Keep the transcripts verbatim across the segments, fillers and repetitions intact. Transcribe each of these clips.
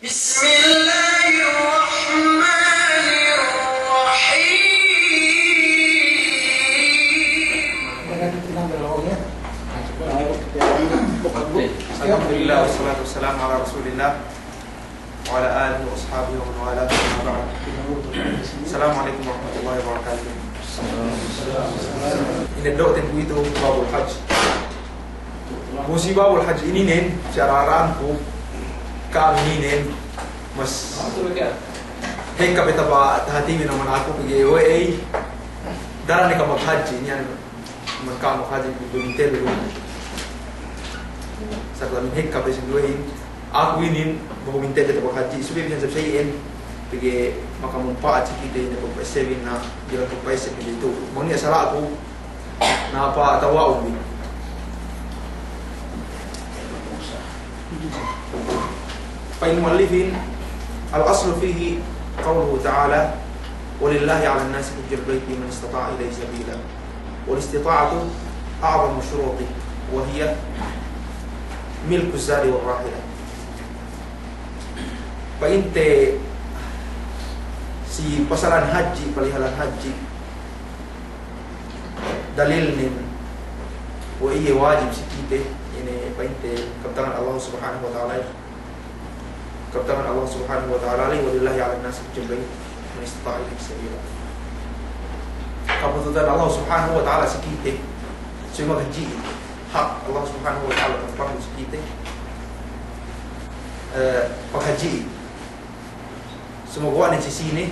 بسم الله الرحمن الرحيم. الحمد لله والصلاة والسلام على رسول الله وعلى آله وأصحابه ومن والاه، أما بعد. السلام عليكم ورحمة الله وبركاته. Inin do'ten ku itu babul hajj. Musi babul hajj ininen, si ara'an ku, ka'am ininen, mas hekka pe taba tahatibi naman aku pegge' we'ey, daran ne ka'am maghajji, niya' ne man ka'am maghajji, pegge' ininen. Sa' ka'am hekka pe si we'ey, aku inin, bahu minte pe taba maghajji, subey bisan sabab sa iyan, pegge' makamumpa'at si kite inin, pegge' sabab na, jalan pegge' sabab itu. Bang niya' sala' aku, Na pa tawa'un bi. Pa'in mu'allifin, الأصل فيه قوله تعالى: ولله على الناس حج البيت من استطاع إليه سبيلا. والاستطاعة أعظم الشروط، وهي ملك الزاد والراحلة. Pa'inte si pasalan hadji, palihalan hadji, dalilnen we' iye wajib si kite, ine pa'inte kabtangan Allah Subhanahu wa Ta'ala, kabtangan Allah Subhanahu wa Ta'ala, ولله على الناس حج البيت من استطاع إليه سبيلا. Kabtangan Allah Subhanahu wa Ta'ala si kite, si maghadji, hak Allah Subhanahu wa Ta'ala tampang si kite, eh, paghadji. Sumaguwa' ne si sine,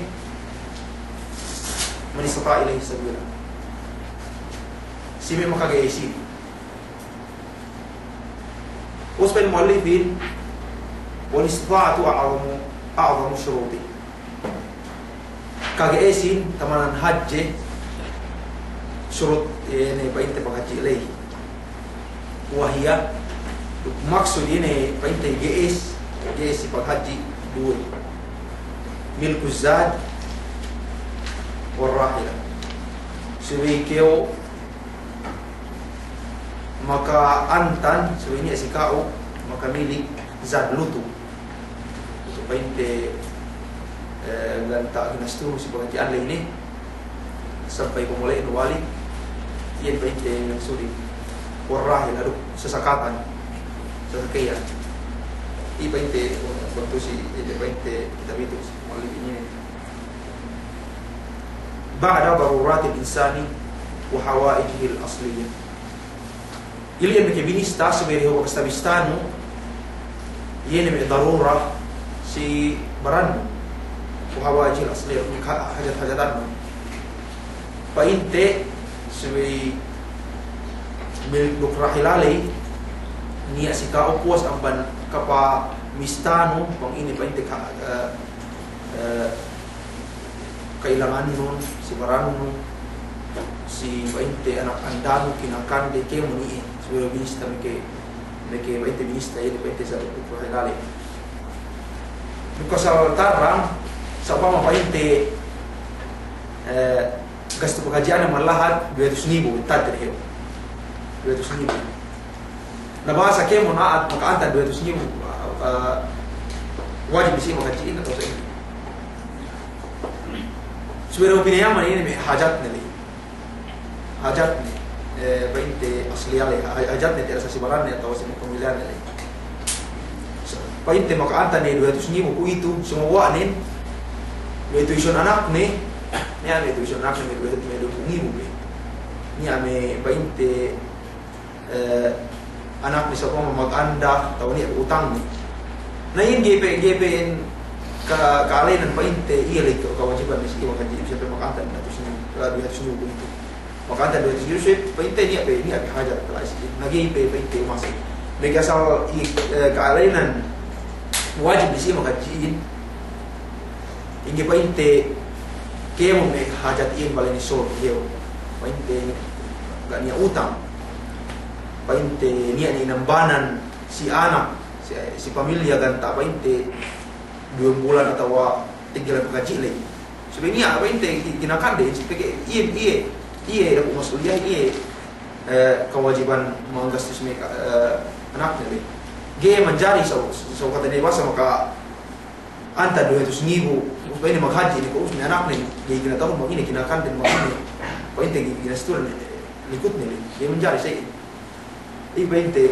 من استطاع إليه سبيلا. Si me' makaga'i sin. Ubus pa'in mu'allifin, والاستطاعة أعظم، أعظم الشروط. Kaga'i sin, tamanan hadje, surut, eh, ne pa'inte paghadji ley. وهي, maksud ine pa'inte ga'i, ga'i si paghadji duwe. ملك الزاد والراحلة. Subey kew maka'antan, subey niya' si ka'u makamilik zad, lutu. Pa'inte, eh, ganta' ginastunu si paghadji'an ley ne, sampay pamole'nu balik, iyan pa'inte maksudin. والراحلة, duk sasakatan, sasakeyan. Iye pa'inte, waktu si, iye pa'inte, kitab itu, si mu'allif inin. بعد ضرورات الإنسان وحوائجه الأصلية. Ili iye me' ke binista, subey du bakas tabistanu, iye ne me' darura si barannu, وحوائجه الأصلية, me' ha-, hajat-hajatannu. Pa'inte, subey me' duk rahila ley, niya' si ka'u puwas amban kapamistanu, bang ine pa'inte ka-, eh, eh, kailangannun, si barannun, si pa'inte anak andanu, kinakande, kēmon iye, subey binista me' ke, me' ke pa'inte binista iye, pa'inte sa' duk rahila ley. Duk asal tarang, sa'upama pa'inte, eh, gastu paghadji'an me' lahat, duwe hatus ngibu, tadder hew. Duwe hatus ngibu. Na bahasa kēmon a'at maka'antan duwe hatus ngibu, eh, wajib si iye maghadji'in atawa sa' iye. Subey du pinayaman inin me' hajatne ley. Hajatne, eh, pa'inte asliya ley, ha-, hajatne tiya' sa' si baranne atawa si me' pamiliyanne ley. Pa'inte maka'antan ne duwe hatus ngibu kuwe'itu, sumaguwa' nen, me' tuition anakne, niya' me' tuition anakne me' duwe, me' duwe ngibu be. Niya' me' pa'inte eh, anakne sa'upama maganda, atawa niya' utangne. Na iyan ga'i pe, ga'i pe in ka-, ka'alenan pa'inte iye ley kawajibanne si iye maghadji, siye pe maka'antan hatus ngibu, eh, duwe hatus ngibu kuwe'itu. Maka'antan duwe hatus ngibu, siye pa'inte niya' pe, niya' pe hajat la'i si iye. Na ga'i pe pa'inte umase. Meke asal i-, eh, ka'alenan wajib ne si iye maghadji'in. Ingge pa'inte kēmon me' hajat iyan bale ne sōl iyew. Pa'inte ga' niya' utang. Pa'inte niya' ne inambanan si anak, si, si pamilya ganta' pa'inte duwe bulan atawa tiga bulan paghadji' ley. Subey niya' pa'inte ki-, kinakande, si pegge' iye, iye, iye dapu' mas'uliyah, iye, eh, kawajiban manggastus me', eh, anakne ley. Ga'i manjari sa', sa' kata ne bahasa maka Antag duwe hatus ngibu, ubus pa'inne maghadji' ne ko' ubus me' anaknen, ga'i kinata'uhan bang ine kinakanden, bang ine pa'inte ga'i ginastuhan likutne le, ga'i manjari sa' iye. Iye pa'inte,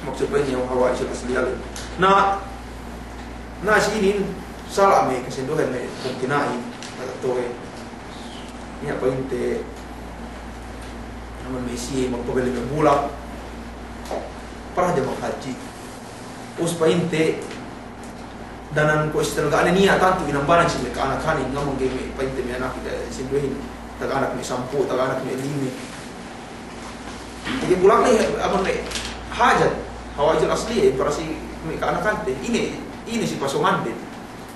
maksud pa'inne hawa'ijul asliyah le. Na, na si inin, sala' me' kasinduwehan me' pungtina'i, atawa, niya' pa'inte, amban me' siye magpabelli me' bulak, para hadja maghadji'. Ubus pa'inte, danan ko' istel ga'ane niya' tantu inambanan si me' ka'anakanin, ngamon ga'i me' pa'inte me' anak, eh, sinduwehin, taga'anak me' sampū', taga'anak me' lime. Jadi bulak ne, amban me' hajat, hawa'ijul asliyah, eh, para si me' ka'anakante. Ine, ine si pasōnganden.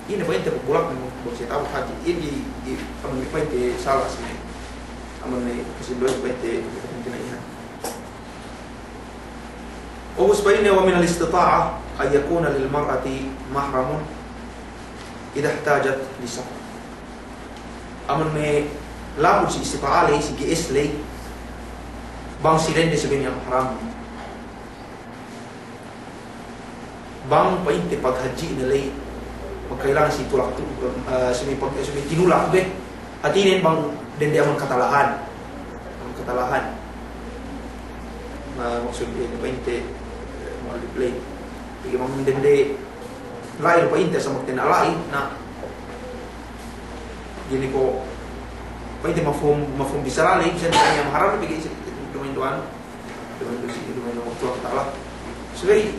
Ine pa'inte bulak ne, bang siye ta'abut hadji'. Ine, i, amban me' pa'inte sala' si me', amban me' kasinduwehan pa'inte, pa'inte na iyan. Ubus pa'inne, ومن الاستطاعة أن يكون للمرأة محرم إذا احتاجت لسفر. Amban me' lapud si istita'a ley, si ge'es ley, bang si dende subey niya' mahram. Bang pa'inte paghadji'ne ley, magkailangan si tulak tu, eh, subey pag-, subey tinulak be. Hātinen bang dende amban katalahan. Amban katalahan. Na, maksud iye ne pa'inte, eh, mu'allif ley. Pegge' bang dende la'i du pa'inte sa' magtena la'i, na. Ga'i ne ko' pa'inte mafhum, mafhum bissara ley, bisan niya' mahram, pegge' duma'in du anu. Duma'in du si, duma'in du waktu Allah Ta'ala. Subey,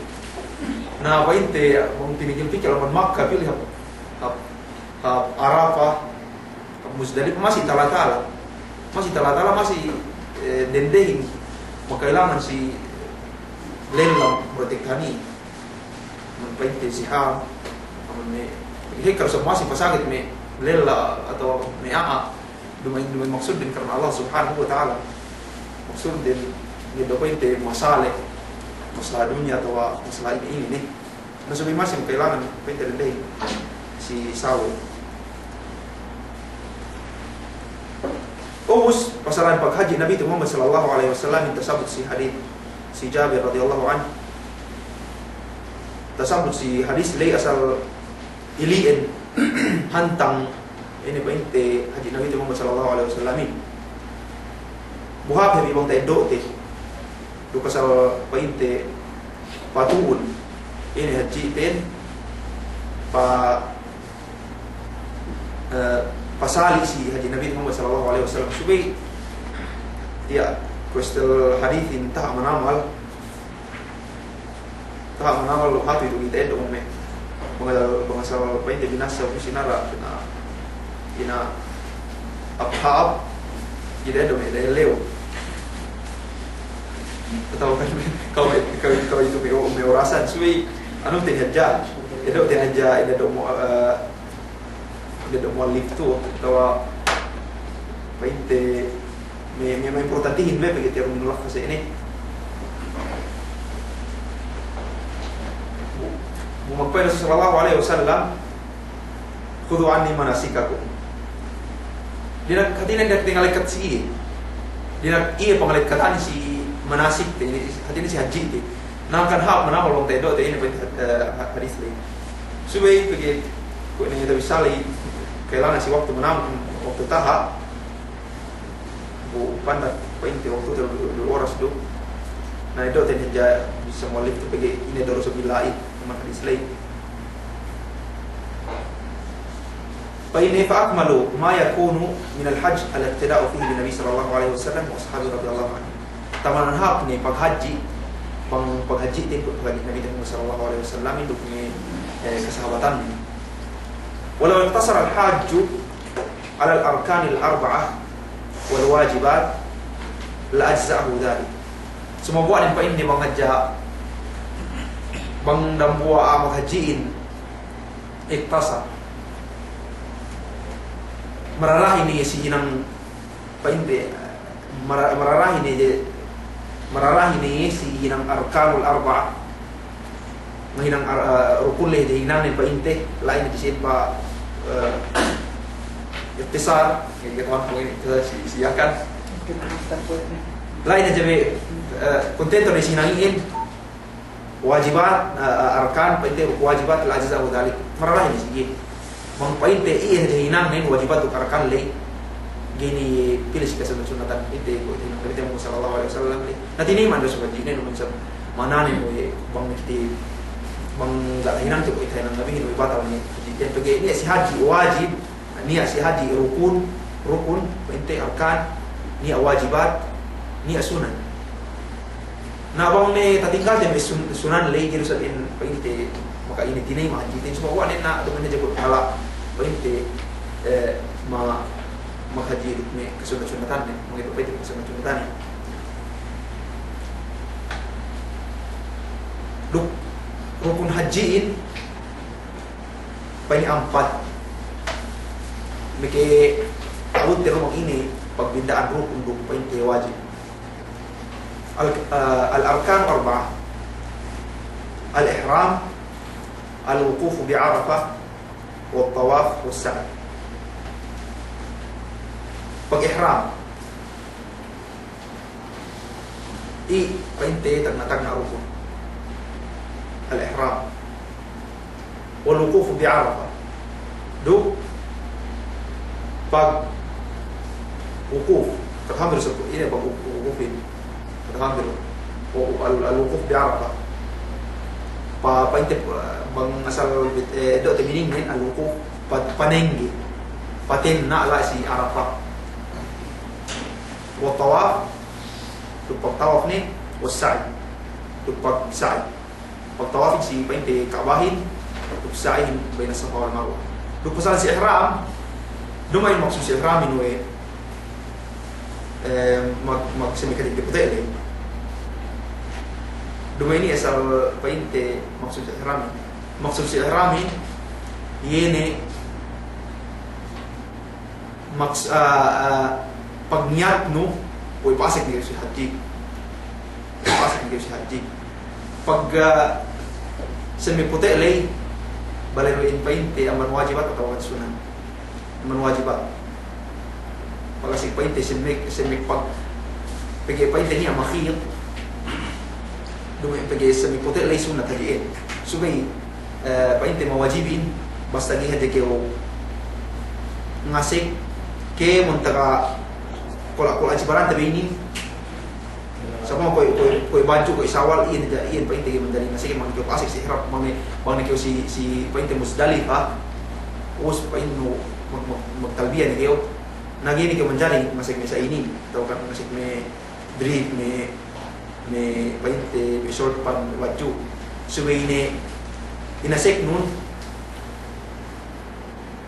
na pa'inte, bang tinigil-tigil amban Makka, pī ley hap, hap, hap Arafah, hap Muzdalifah, masi tala-tala. Masi tala-tala, masi, eh, dendehin. Magkailangan si lella protektanin. Amban pa'inte siham, amban me', he, kalau sa' masi pasakit me' lella atawa me' a'a, duma'in, duma'in maksudden karna Allah Subhanahu wa Ta'ala. Maksudden, ga'i du pa'inte masale, masalah dunya atawa masalah ine-ine ne. Na subey masi kailangan pa'inte dendehin si sawe. Ubus, pasalan paghadji' Nabite Muhammad sallallahu alaihi wasallam, tasabut si hadis si Jabir radiyallahu anhu. Tasabut si hadis ley asal ili'en hantang ine pa'inte hadji' Nabite Muhammad sallallahu alaihi wasallamin. Bu hāp hep iye bang ta'eddo'te. Duk asal pa'inte patu'un ine hadji'ten pa, eh, pasali' si hadji' Nabite Muhammad sallallahu alaihi wasallam. Subey, ya, kuwestel hadisin taha' manamal. Taha' manamal lu hatu itu kite eddo' me'. Bang asal, bang asal pa'inte binasa ku sinara, ina, ina hāp-hāp, kite eddo' me' da'ellew. Atawa kan, ka'u, ka'u, ka'u itu me', me' orasan. Subey, anu, te hadja. Eddo', te hadja, eddo' mu, eh, Eddo' mu'allif tu, atawa pa'inte me', me', me' importantihin be pegge' tiya' du minulak kase' ine. Bu, bu magpa'in Rasul sallallahu alaihi wasallam, "Khudhu anni manasikakum." Dina'ak, hātinen dina'ak tingalekkat si iye. Dina'ak iye pangalekkatin si manasik, hātinen si hadji'te. Na hangkan hāp manamal bang ta'eddo'te ine pa'inte, eh, hadis ley. Subey pegge' kuwe' ne tabissā ley, kailangan si waktu manamal, waktu taha'. Bu pandak pa'inte waktu te du, du oras du. Na eddo'te ne hadja bissā mu'allif tu pegge' ine doro sabillahi, amban hadis ley. Pa'inne, "Fa akmalu ma yakunu minal hajj al-iqtida'u fihi bin Nabi sallallahu alaihi wasallam wa ashabihi radiyallahu anhum." Tamanan hāp ne paghadji', bang paghadji'ten duk paghadji' Nabi Muhammad sallallahu alaihi wasallam duk me', eh, kasahabatanne. "Walau iqtasara al-hajju alal arkanil arba'ah wal wajibat la ajza'ahu dhalik." Sumaguwa' ne pa'inne bang hadja, bang dambuwa' a'a maghadji'in iqtasar. Mararahi ne si hinang pa'inte, mara-, mararahi ne, mararahi ne si hinang arkanul arba'a. Ngahinang ar-, eh, rukun ley de hinang ne pa'inte, la'i ne si pa, eh, iqtisar, ya, katuwan ko' ine, iqtisar si, si Yakan. La'i ne hadja me', eh, kontento ne si hinang iyan. Wajibat, eh, eh, arkan, pa'inte wajibat la ajza'ahu dhalik. Mararahin si iye. Bang pa'inte iye hadja hinangnen wajibat duk arkan ley. Ga'i ne pī si kasunnat-sunnatan, pa'inte kuwe' hinang Nabi Muhammad sallallahu alaihi wasallam ley. Na tinayma' du si hadji inin, minsan ma'ananen we' bang iye, bang ga' hinangte kuwe' hinang Nabi, we' batal ne hadji. Pegge' niya' si hadji wajib, niya' si hadji rukun, rukun, pa'inte arkan, niya' wajibat, niya' sunan. Na bang ne tatinggalte me' sun-, sunan ley, ga'i du isab in pa'inte maka ine tinayma' hadjiten, sumagawa' ne na duma'in hadja kuwe' pahala' pa'inte, eh, ma-, maghadji duk me' kasunnat-sunnatannen, mangga'i pa'inte kasunnat-sunnatannen. Duk rukun hadji'in, pa'in ampat. Meke ta'abut te du bang ine pagbinda'an rukun duk pa'inte wajib. Al-, eh, al-arkan arba'ah. Al-ihram, al-wuqufu bi Arafah, wat-tawaf, was-sa'y. Pag-ihram. Iye pa'inte tagna'-tagna' rukun. Al-ihram. Wal-wuqufu bi Arafah. Duk pag-wukuf. Taghambil sa ine pag-wukufin. Taghambil. Wa-, al-, al-wuquf bi Arafah. Pa-, pa'inte, bang asal, eh, du te meaning-nen al-wukuf. Pa-, panengge. Patenna' la'i si Arafah. Wat-tawaf, duk pagtawaf ne, was-sa'y, duk pagsa'i. Pagtawafin si pa'inte Ka'bahin, duk sa'ihin bayna Safa wal Marwa. Duk pasal si ihram, duma'in maksud si ihramin we', eh, mag-, mag-, si me' kate' pute' ley. Duma'in iye asal pa'inte maksud si ihramin. Maksud si ihramin, iye ne, Maks-, ah, ah, pagniyatnu, we' pasek ne kew si hadji. We' pasek ne kew si hadji. Pag, ah, semme' pute' ley, bale' we' in pa'inte amban wajibat atawa sunan. Amban wajibat. Pag asek pa'inte semme', semme' pag, pegge' pa'inte niya' makhit. Duma'in pegge' semme' pute' ley sunnat hadji'in. Subey, eh, pa'inte mawajibin, basta ga'i hadja kew ngasek kēmon taga kola'-kola' jibarante be inin. Sa'upama kuwe', kuwe', kuwe' badju', kuwe' sawal, iyan hadja, iyan pa'inte ga'i manjari ngasek, bang ne kew pasek si ihram, bang ne, bang ne kew si, si pa'inte Muzdalifah, ubus pa'innu mag-, mag-, magtalbiya ne kew, na ga'i ne kew manjari ngasek me' sa inin, atawa kan ngasek me' brief, me', me' pa'inte, me' short pan badju'. Subey ine, inaseknun,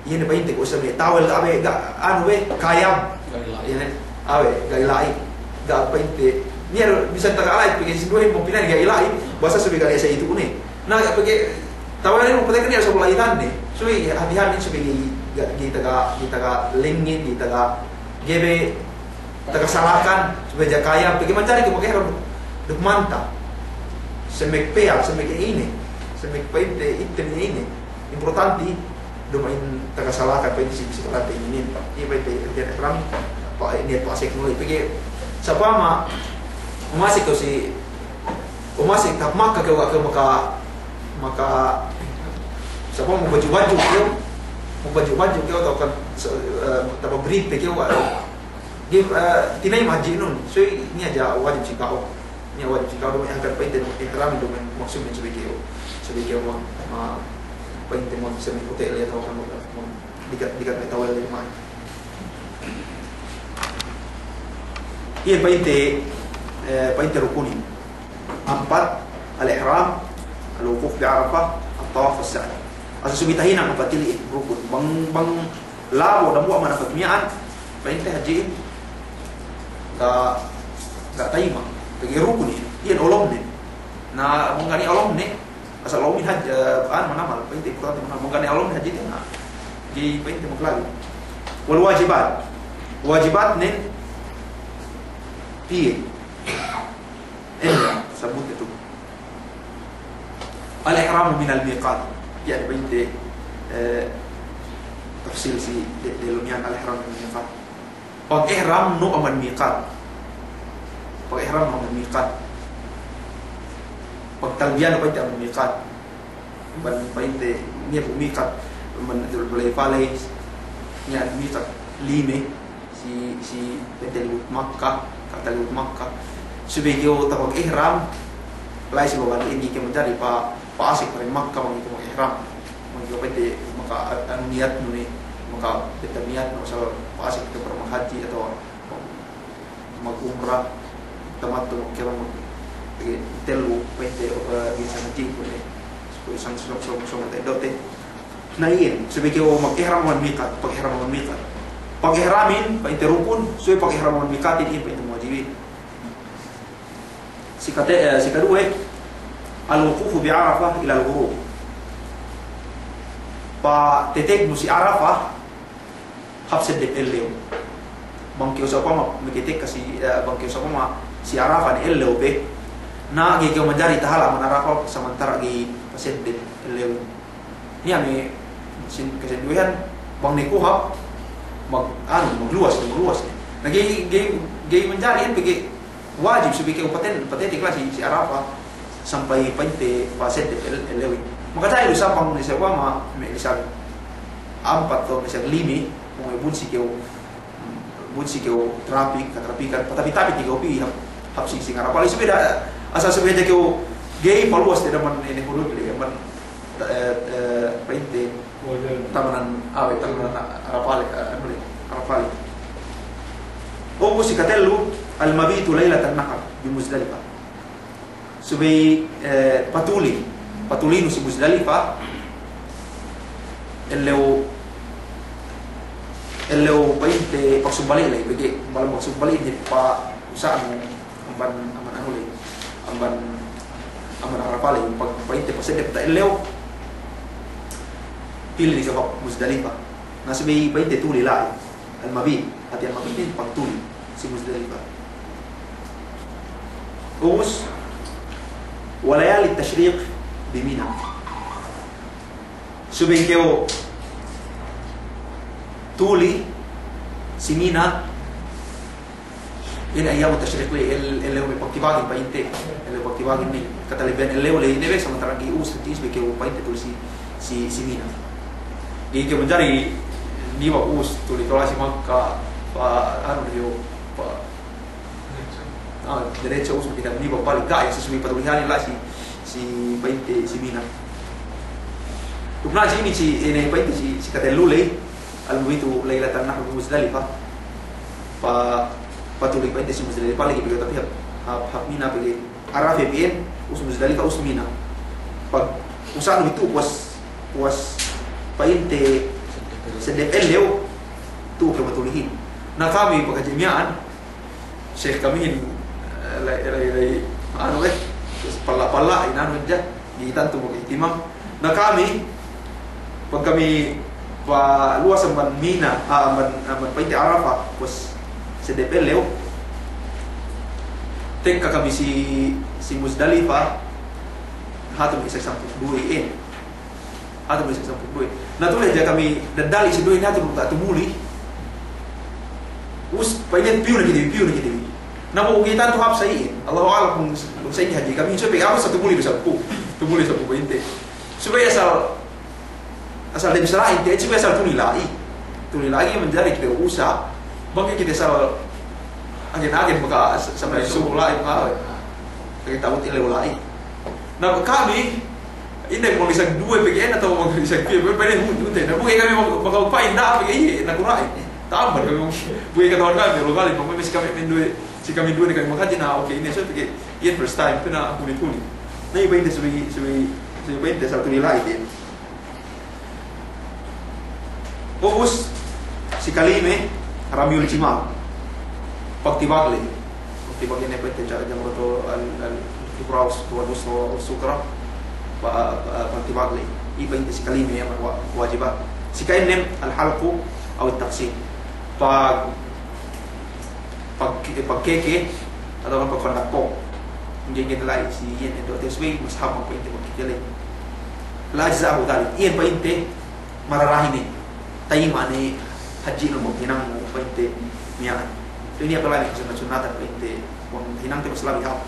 iye ne pa'inte kuwe' sa me' tawel ga' be, ga' anu be, kayam. Ga' ila'i. Iye ne, awe, ga' ila'i. Ga' pa'inte, niya' bisan taga la'i, pegge' sinduwehin pampinan ga' ila'i, basta subey ga' ne sa itu ne. Na, pegge' tawel ne, pegge' niya' sa bula'itan ne. Subey, hati-hati, subey ga'i, ga'i taga, ga'i taga lengngen, ga'i taga gebe, taga salakan, subey hadja kayam, pegge' manjari kew magihram duk manta. Semmek peyal, semmek ine, semmek pa'inte item ine. Importante, duma'in taga salakan, pa'inte si, si pa'inte inin. Iye pa'inte, iye ihram, pa-, niyat paseknu ley. Pegge' sa'upama, umasek kew si, umasek hap Makka kew, kew maka, maka, sa'upama magbadju'-badju' kew, magbadju'-badju' kew, atawa kan, sa-, eh, taga brief pe kew, Ga'i, eh, tinayma' hadji'nun. So, niya' hadja wajib si ka'u. Niya' wajib si ka'u, duma'in hangkan pa'inte, duma'in ihram, duma'in maksudnen subey kew, subey kew mag-, ma-, pa'inte mag-, semmek pute' ley atawa kan mag-, mag-, dikat, dikat me' tawel ley duma'in. Iye pa'inte, eh, pa'inte rukunin. Ampat, al-ihram, al-wuquf bi Arafah, at-tawaf, was-sa'y. Asal subey tahinang ampat ili'in, rukun. Bang, bang labo dambuwa' amban ampat miya'an, pa'inte hadji'in, ga', ga' tayma'. Pegge' rukun iyan, iyan olomnen. Na, bang ga' niya' olomne, asal olomnen hadj-, eh, anu manamal, pa'inte importante manamal. Bang ga' niya' olomne hadji'in, na, ga'i pa'inte maglabi. Wal wajibat. Wajibatnen, piye? Ella, sabut itu. Al-ihramu minal miqat. Iye ne pa'inte, eh, tafsil si de-, delem iyan al-ihramu minal miqat. Pag-ihramnu amban miqat. Pag-ihramnu amban miqat. Magtalbiya ne pa'inte amban miqat. Amban pa'inte niya' bu miqat, amban Dhul Hulayfa ley, niya' miqat lime, si, si pa'inte libut Makka, karta libut Makka. Subey kew tapag-ihram, la'i si baban inin kew manjari pa, pa'asek pa Makka bang kew magihram. Bang kew pa'inte maka, anu, niyatnu ne, maka pa'inte niyatnu asal pa'asek kew pa maghadji atawa magumra, tamattu', magkiran, mag-, tellu pa'inte, eh, bisan hadji kuwe' ne. Kuwe' isab sōng, sōng, sōng ta'eddo'te. Na iyan, subey kew mag-ihram amban miqat, pag-ihram amban miqat. Pag-ihramin, pa'inte rukun, subey pag-ihram amban miqatin, iyan pa'inte muwajibin. Sikate-, eh, sikaduwe, al-wuqufu bi Arafah ilal ghurub. Patetegnu si Arafah, hap seddep ellew. Bang kew sa'upama, makatekka si, eh, bang kew sa'upama si Arafah ne ellew pe, na ga'i kew manjari tahala' amban Arafah samantara' ga'i paseddep ellew. Niya' me' sin, kasinduwehan, bang ne ku hap, mag-, anu, magluwas ne, magluwas ne. Na ga'i, ga'i, ga'i manjari, iyan pegge' wajib subey kew paten-, pateteg la'i si, si Arafah sampay pa'inte paseddep el-, ellewin. Makajari du isab bang ne sa'upama me' lisag ampat atawa me' lisag lime, bang me' bunsi kew, bunsi kew trapik, katrapikan, patapi-tapi kew pī hap, hap singsing Arafah. La'i subey da, asal subey hadja kew ga'i paluwas ne amban ine hudud le, amban, eh, eh, pa'inte tamanan, awe', tamanan Arafah le, eh, anu le, Arafah le. Ubus, sikatellu, al-mabitu laylatan nahr bi Muzdalifah. Subey, eh, patuli, patulinu si Muzdalifah, ellew, ellew pa'inte pagsumbali' la'i, pegge' malam pagsumbali' ne pa usa'nu amban, amban anu la'i, amban, amban Arafah la'i, pag-, pa'inte paseddep ta ellew, pī ne si Muzdalifah. Na subey pa'inte tuli la'i. Al-mabit, hāti al-mabit inin pagtuli si Muzdalifah. Ubus, wa layali tashriq bi Mina. Subey kew tuli si Mina, inin ayyamu tashriq le, el-, ellew me' pagtibagin pa'inte, ellew pagtibagin ne, katalebihan ellew le, ine be, samantara' ga'i ubus hadji, subey kew pa'inte tuli si, si, si Mina. Ga'i kew manjari niwag ubus tuli tola si Makka, pa, anu, diyo, pa, ah, diretso ubus kite niwag balik, ga'i, subey patulihanin la'i si, si pa'inte si Mina. Duk na si inin si, ine pa'inte si, sikatellu le, al-mabitu laylatan nahr bi Muzdalifah. Pa, patuli pa'inte si Muzdalifah lagi' pegge' tapi hap, hap, hap Mina pegge' Arafah pī iyan, ubus Muzdalifah, ubus Mina. Pag usa'nu itu puwas, puwas pa'inte seddep ellew, tu'u kew matulihin. Na kami pagkahadji miya'an, Sheikh kamihin, eh, la'i, la'i, la'i, anu, eh, palla'-palla', inanu hadja, ga'i tantu magihtimam. Na kami, pag kami paluwas amban Mina, ah, amban, amban pa'inte Arafah, puwas seddep ellew, tekka kami si, si Muzdalifah, hatu me' isab sampū' duwe iyan. Hatu me' isab sampū' duwe. Na tuli hadja kami daddali' si duwe ne hatu, ga' tumuli. Ubus, pa'inne piyu ne kite bi, piyu ne kite bi. Na bu ga'i tantu hāp sa iyan. Allahu a'lam kung, kung sa'ingge hadji kami. Subey harus tumuli du sampū'. Tumuli sampū' pa'inte. Subey asal, asal dem sara'in te, subey asal tuli la'i. Tuli la'i manjari kite usa'. Bang kite asal agen-agen maka s-, sampay subu la'i, maka, eh, ta'abut ellew la'i. Na kami, ine, bang isab duwe pegge' ine atawa bang isab piye, pegge' ine hut, hut, na bu ga'i kami mag-, magpa'in da'a pegge' iye, nakura'in. Ta'amban kami, bu ga'i kata'uhan kami, lu kali, bang me' si kami duwe, si kami duwe ne kami makahadji, na oke, ine, so pegge' iye first time, pe na hunit-hunit. Na iye pa'inte subey, subey, subey pa'inte asal tuli la'i te. Ubus, sikalime, ramyul jimar. Pagtibag la'i. Pagtibag ine pa'inte ja-, jamratul al-, al-kubra was-, wal wusta was-sugra. Pa-, pa-, pagtibag la'i. Iye pa'inte sikalime iye wa-, wajibat. Sikaennem, al-halqu aw at-taqsir. Pag pag-, pagkeke, atawa kan pagpandakko. Ga'i, ga'i ne la'i si iyan, ito, ito, subey mustahab pa'inte pagkeke la'i. La ajza'ahu dhalik. Iyan pa'inte mararahi ne. Tayima' ne hadjinu bang hinangnu pa'inte miya'an. Ito, ine apalagi kasunnat-sunnatan pa'inte bang hinangte mas labi hāp.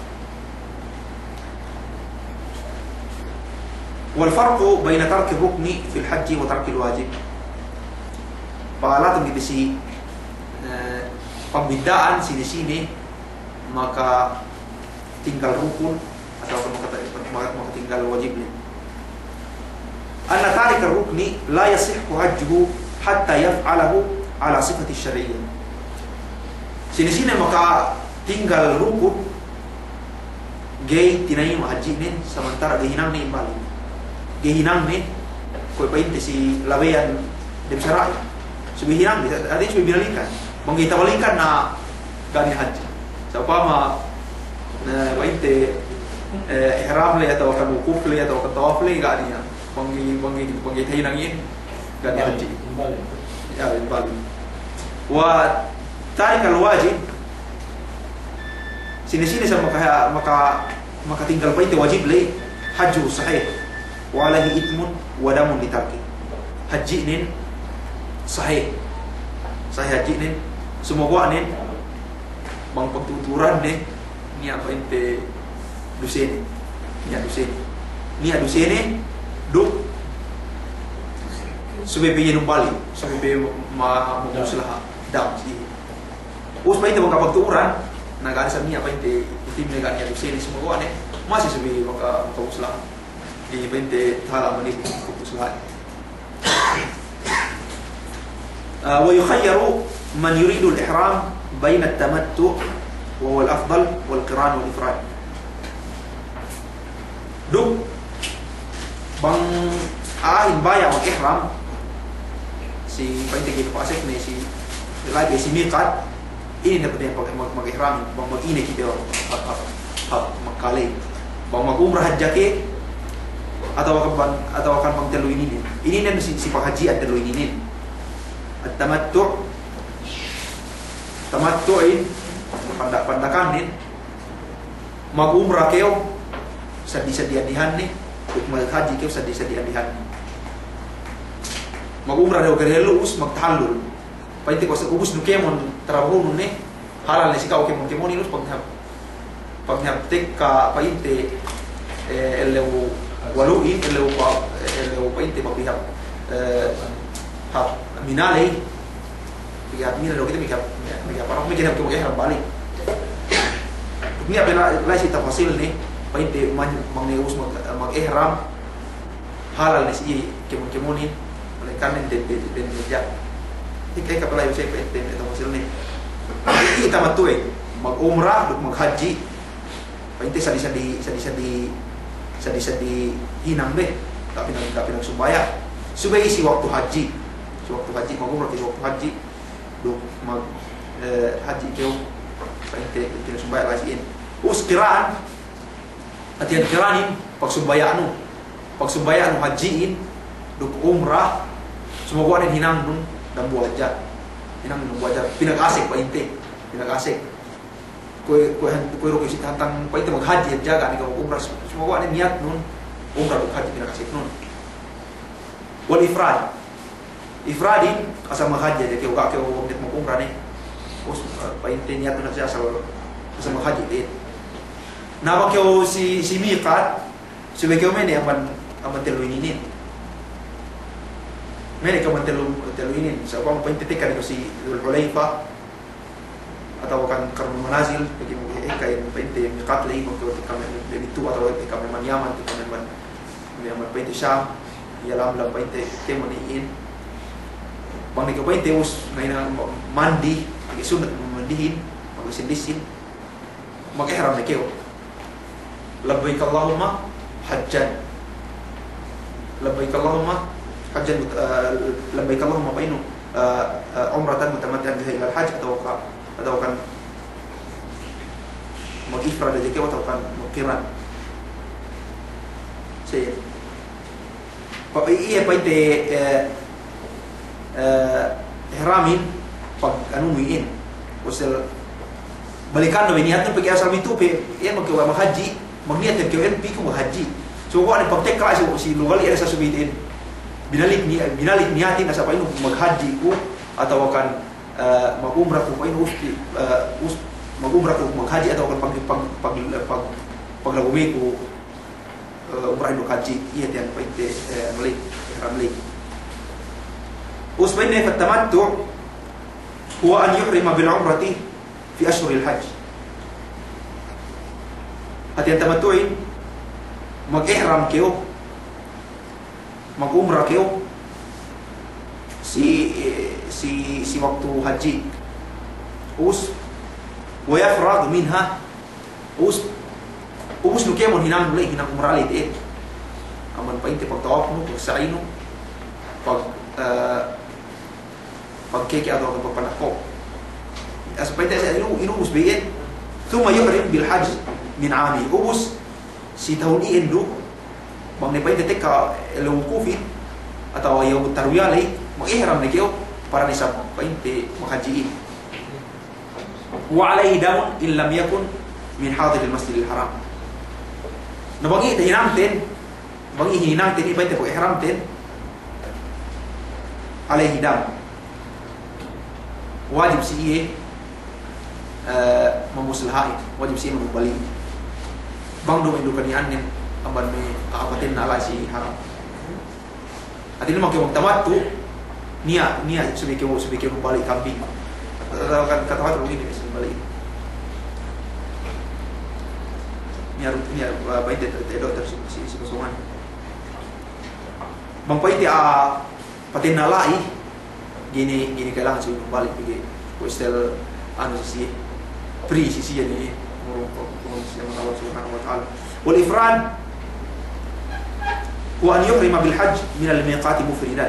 والفرق بين ترك الركن في الحج وترك الواجب. Palatun kite si, eh, pagbidda'an sine-sine makatinggal rukun atawa maka-, maka-, makatinggal wajib ne. أن تارك الركن لا يصح حجه حتى يفعله على صفة شرعية. Sine-sine makatinggal rukun, ga'i tinayima' hadji'nen, samantara' ga'i hinangne imbalik. Ga'i hinangne, kuwe' pa'inte si labeyan dem sara'i. Subey hinangne, artinya subey binalikan. Bang ga'i tabalikan na ga' niya' hadji. Sa'upama, eh, pa'inte, eh, ihram le, atawa kan wukuf le, atawa kan tawaf le, ga' niya'. Bang ga'i, bang ga'i, bang ga'i tahinang iyan, ga' niya' hadji. Imbalik. Ya, imbalik. وتارك الواجب, sine-sine sa maka, maka, makatinggal pa'inte wajib ley, حجه صحيح وعليه إثم ودم لتركه. Hadji'nen sahih. Sahih hadji'nen. Sumaguwa'nen bang pagtu'u-tu'uranne, niya' pa'inte dusene. Niya' dusene. Niya' dusene, duk subey pe iye numbali', subey pe ma-, ma-, mamuslaha', dam si. Us pa'inte bang kapagtu'uran, na ga' ne sa niya' pa'inte itimne, ga' niya' dusene, sumaguwa'ne masi subey maka-, makamuslaha'. Iye pa'inte tahala' manipu, mamuslaha'. Ah, ويخير من يريد الإحرام بين التمتع وهو الأفضل والقران والإفراد. Duk bang a'ahin baya' mag-ihram, si pa'inte ga'i papasek ne si, lagi' si miqat, inin ne pa'inte mag-, mag-, mag-ihram, bang mag-ine kite hap, hap, hap Makka ley. Bang mag-umrah hadja ke, atawa kan bang, atawa kan bang tellu ininen. Ininen si, si paghadji'an tellu ininen. At-tamattu', tamattu'in, pandak-pandakanin, mag-umrah kew, saddi-saddi andihanne, duk maghadji' kew, saddi-saddi andihanne. Mag-umrah kew kew lu'us, magtahallul. Pa'inte kuwe' ubus nu kēmon, tarabahunun ne, halal ne si ka'u kēmon-kēmonin, us pagnihab, pagnihab tekka pa'inte, eh, ellew walu'in, ellew pa-, ellew pa'inte papihab, eh, hap Mina ley, pihab Mina ley kite pihab, pihab Arafah, pihab kēmon ihram balik. Niya' pe la'i si tafasil ne, pa'inte man-, bang ne ubus mag-, mag-ihram, halal ne si iye kēmon-kēmonin, malaingkan ne den, den, den hadja. Ika, ika pe la'i si pa'inte tafasil ne. Iye tamattu'in, mag-umrah duk maghadji', pa'inte saddi-saddi, saddi-saddi, saddi-saddi hinang be, ga' pinag-, ga' pinagsumbaya'. Subey si waktu hadji', si waktu hadji', mag-umrah si waktu hadji', duk mag-, eh, hadji' kew, pa'inte pinagsumbaya' la'i si iyan. Us qiran, hātihan qiranin, pagsumbaya'nu. Pagsumbaya'nu hadji'in, duk umrah, sumaguwa'nen hinangnun dambuwa' hadja. Hinangnun dambuwa' hadja. Pinag-asek pa'inte. Pinag-asek. Kuwe', kuwe' han-, kuwe' du kew si hantang pa'inte maghadji' hadja, ga' ne kew umrah. Sumaguwa'nen niyatnun, umrah duk hadji' pinag-aseknun. Wal ifrad. Ifradin, asal maghadji' hadja kew, ga' kew niat mag-umrah ne. Us, eh, pa'inte niyatnun hadja asal, asal maghadji' hadja. Na bang kew si, si miqat, subey kew mene' amban, amban tellu ininin. Mene' kew amban tellu, tellu inin. Sa'upama pa'inte tekka ne kew si Dhul Hulayfa, atawa kan Qarnul Manazil, pegge' me' ekka iyan pa'inte miqat ley, bang kew tekka me', me' bitu atawa tekka me' amban Yaman, tekka me' amban, me' amban pa'inte Sham, Yalamlam pa'inte kēmon iyan. Bang ne kew pa'inte us, ngahinang mandi, pegge' sunnat mandihin, maglisin-lisin, mag-ihram ne kew. Labbaik Allahumma hajjan. Labbaik Allahumma hajjan, eh, labbaik Allahumma pa'innu, eh, eh, umratan mutamatti'an biha ilal hajj, atawa ka, atawa kan mag-ifrad hadja kew, atawa kan mag-qiran. Sa iye. Pa-, iye pa'inte, eh, eh, ihramin pag-, anu, iyan. Usel balikannu be niyatnu pegge' asal mitu pe, iyan mag-, maghadji', magniyat kew iyan pī ku maghadji'. Sumaguwa' ne pagtekka si, si lugal iyan sa subey iyan. Binalik ni-, binalik niyatin asal pa'innu maghadji' ku, atawa kan, eh, mag-umrah ku pa'innu us-, eh, us-, mag-umrah ku maghadji' atawa kan pag-, pag-, pag-, pag-, paglagume ku. eh, umrah duk hadji, iye hātinen pa'inte, eh, anu ley, ihram ley. Ubus pa'inne, فالتمتع هو أن يحرم بالعمرة في أشهر الحج. Hātinen tamattu'in, magihram kew, magumrah kew si, si, si waktu hadji. Ubus, ويفرغ منها. Ubus, ubus nu kēmon hinang ley, hinang umrah ley te'ed. Amban pa'inte pagtawafnu, pagsa'inu, pag, eh, pagkeke atawa pagpanakko. As pa'inte sa' inu, inu ubus be'en. ثم يحرم بالحج من عامه. Ubus, si tahun iyan du, bang ne pa'inte tekka ellew wukufin, atawa yawmut tarwiya ley, magihram ne kew, para ne isab pa'inte maghadji'in. وعليه دم إن لم يكن من حاضر المسجد الحرام. Na bang iye tahinangten, bang iye hinangten, iye pa'inte pagihramten, عليه دم. Wajib si iye, eh, mamuslaha'in, wajib si iye manumbali'in. Bang duma'in du kaniyanen, amban me' ka'apatenna la'i si haram. Hātinen bang kew magtamattu', niya', niya' subey kew, subey kew numbali' kambing. Kata, kata, kata, kata, ini, subey numbali'. Niya', niya', eh, pa'inte, te, te, dokter si, si, si kosongan. Bang pa'inte, ah, patenna la'i, ga'i ne, ga'i ne kailangan subey numbali', pegge' kuwe' style, anu, si siye, free si siye ne, ngurung, ngurung si Allah Subhanahu wa Ta'ala. والإفراد هو أن يحرم بالحج من الميقات مفردا.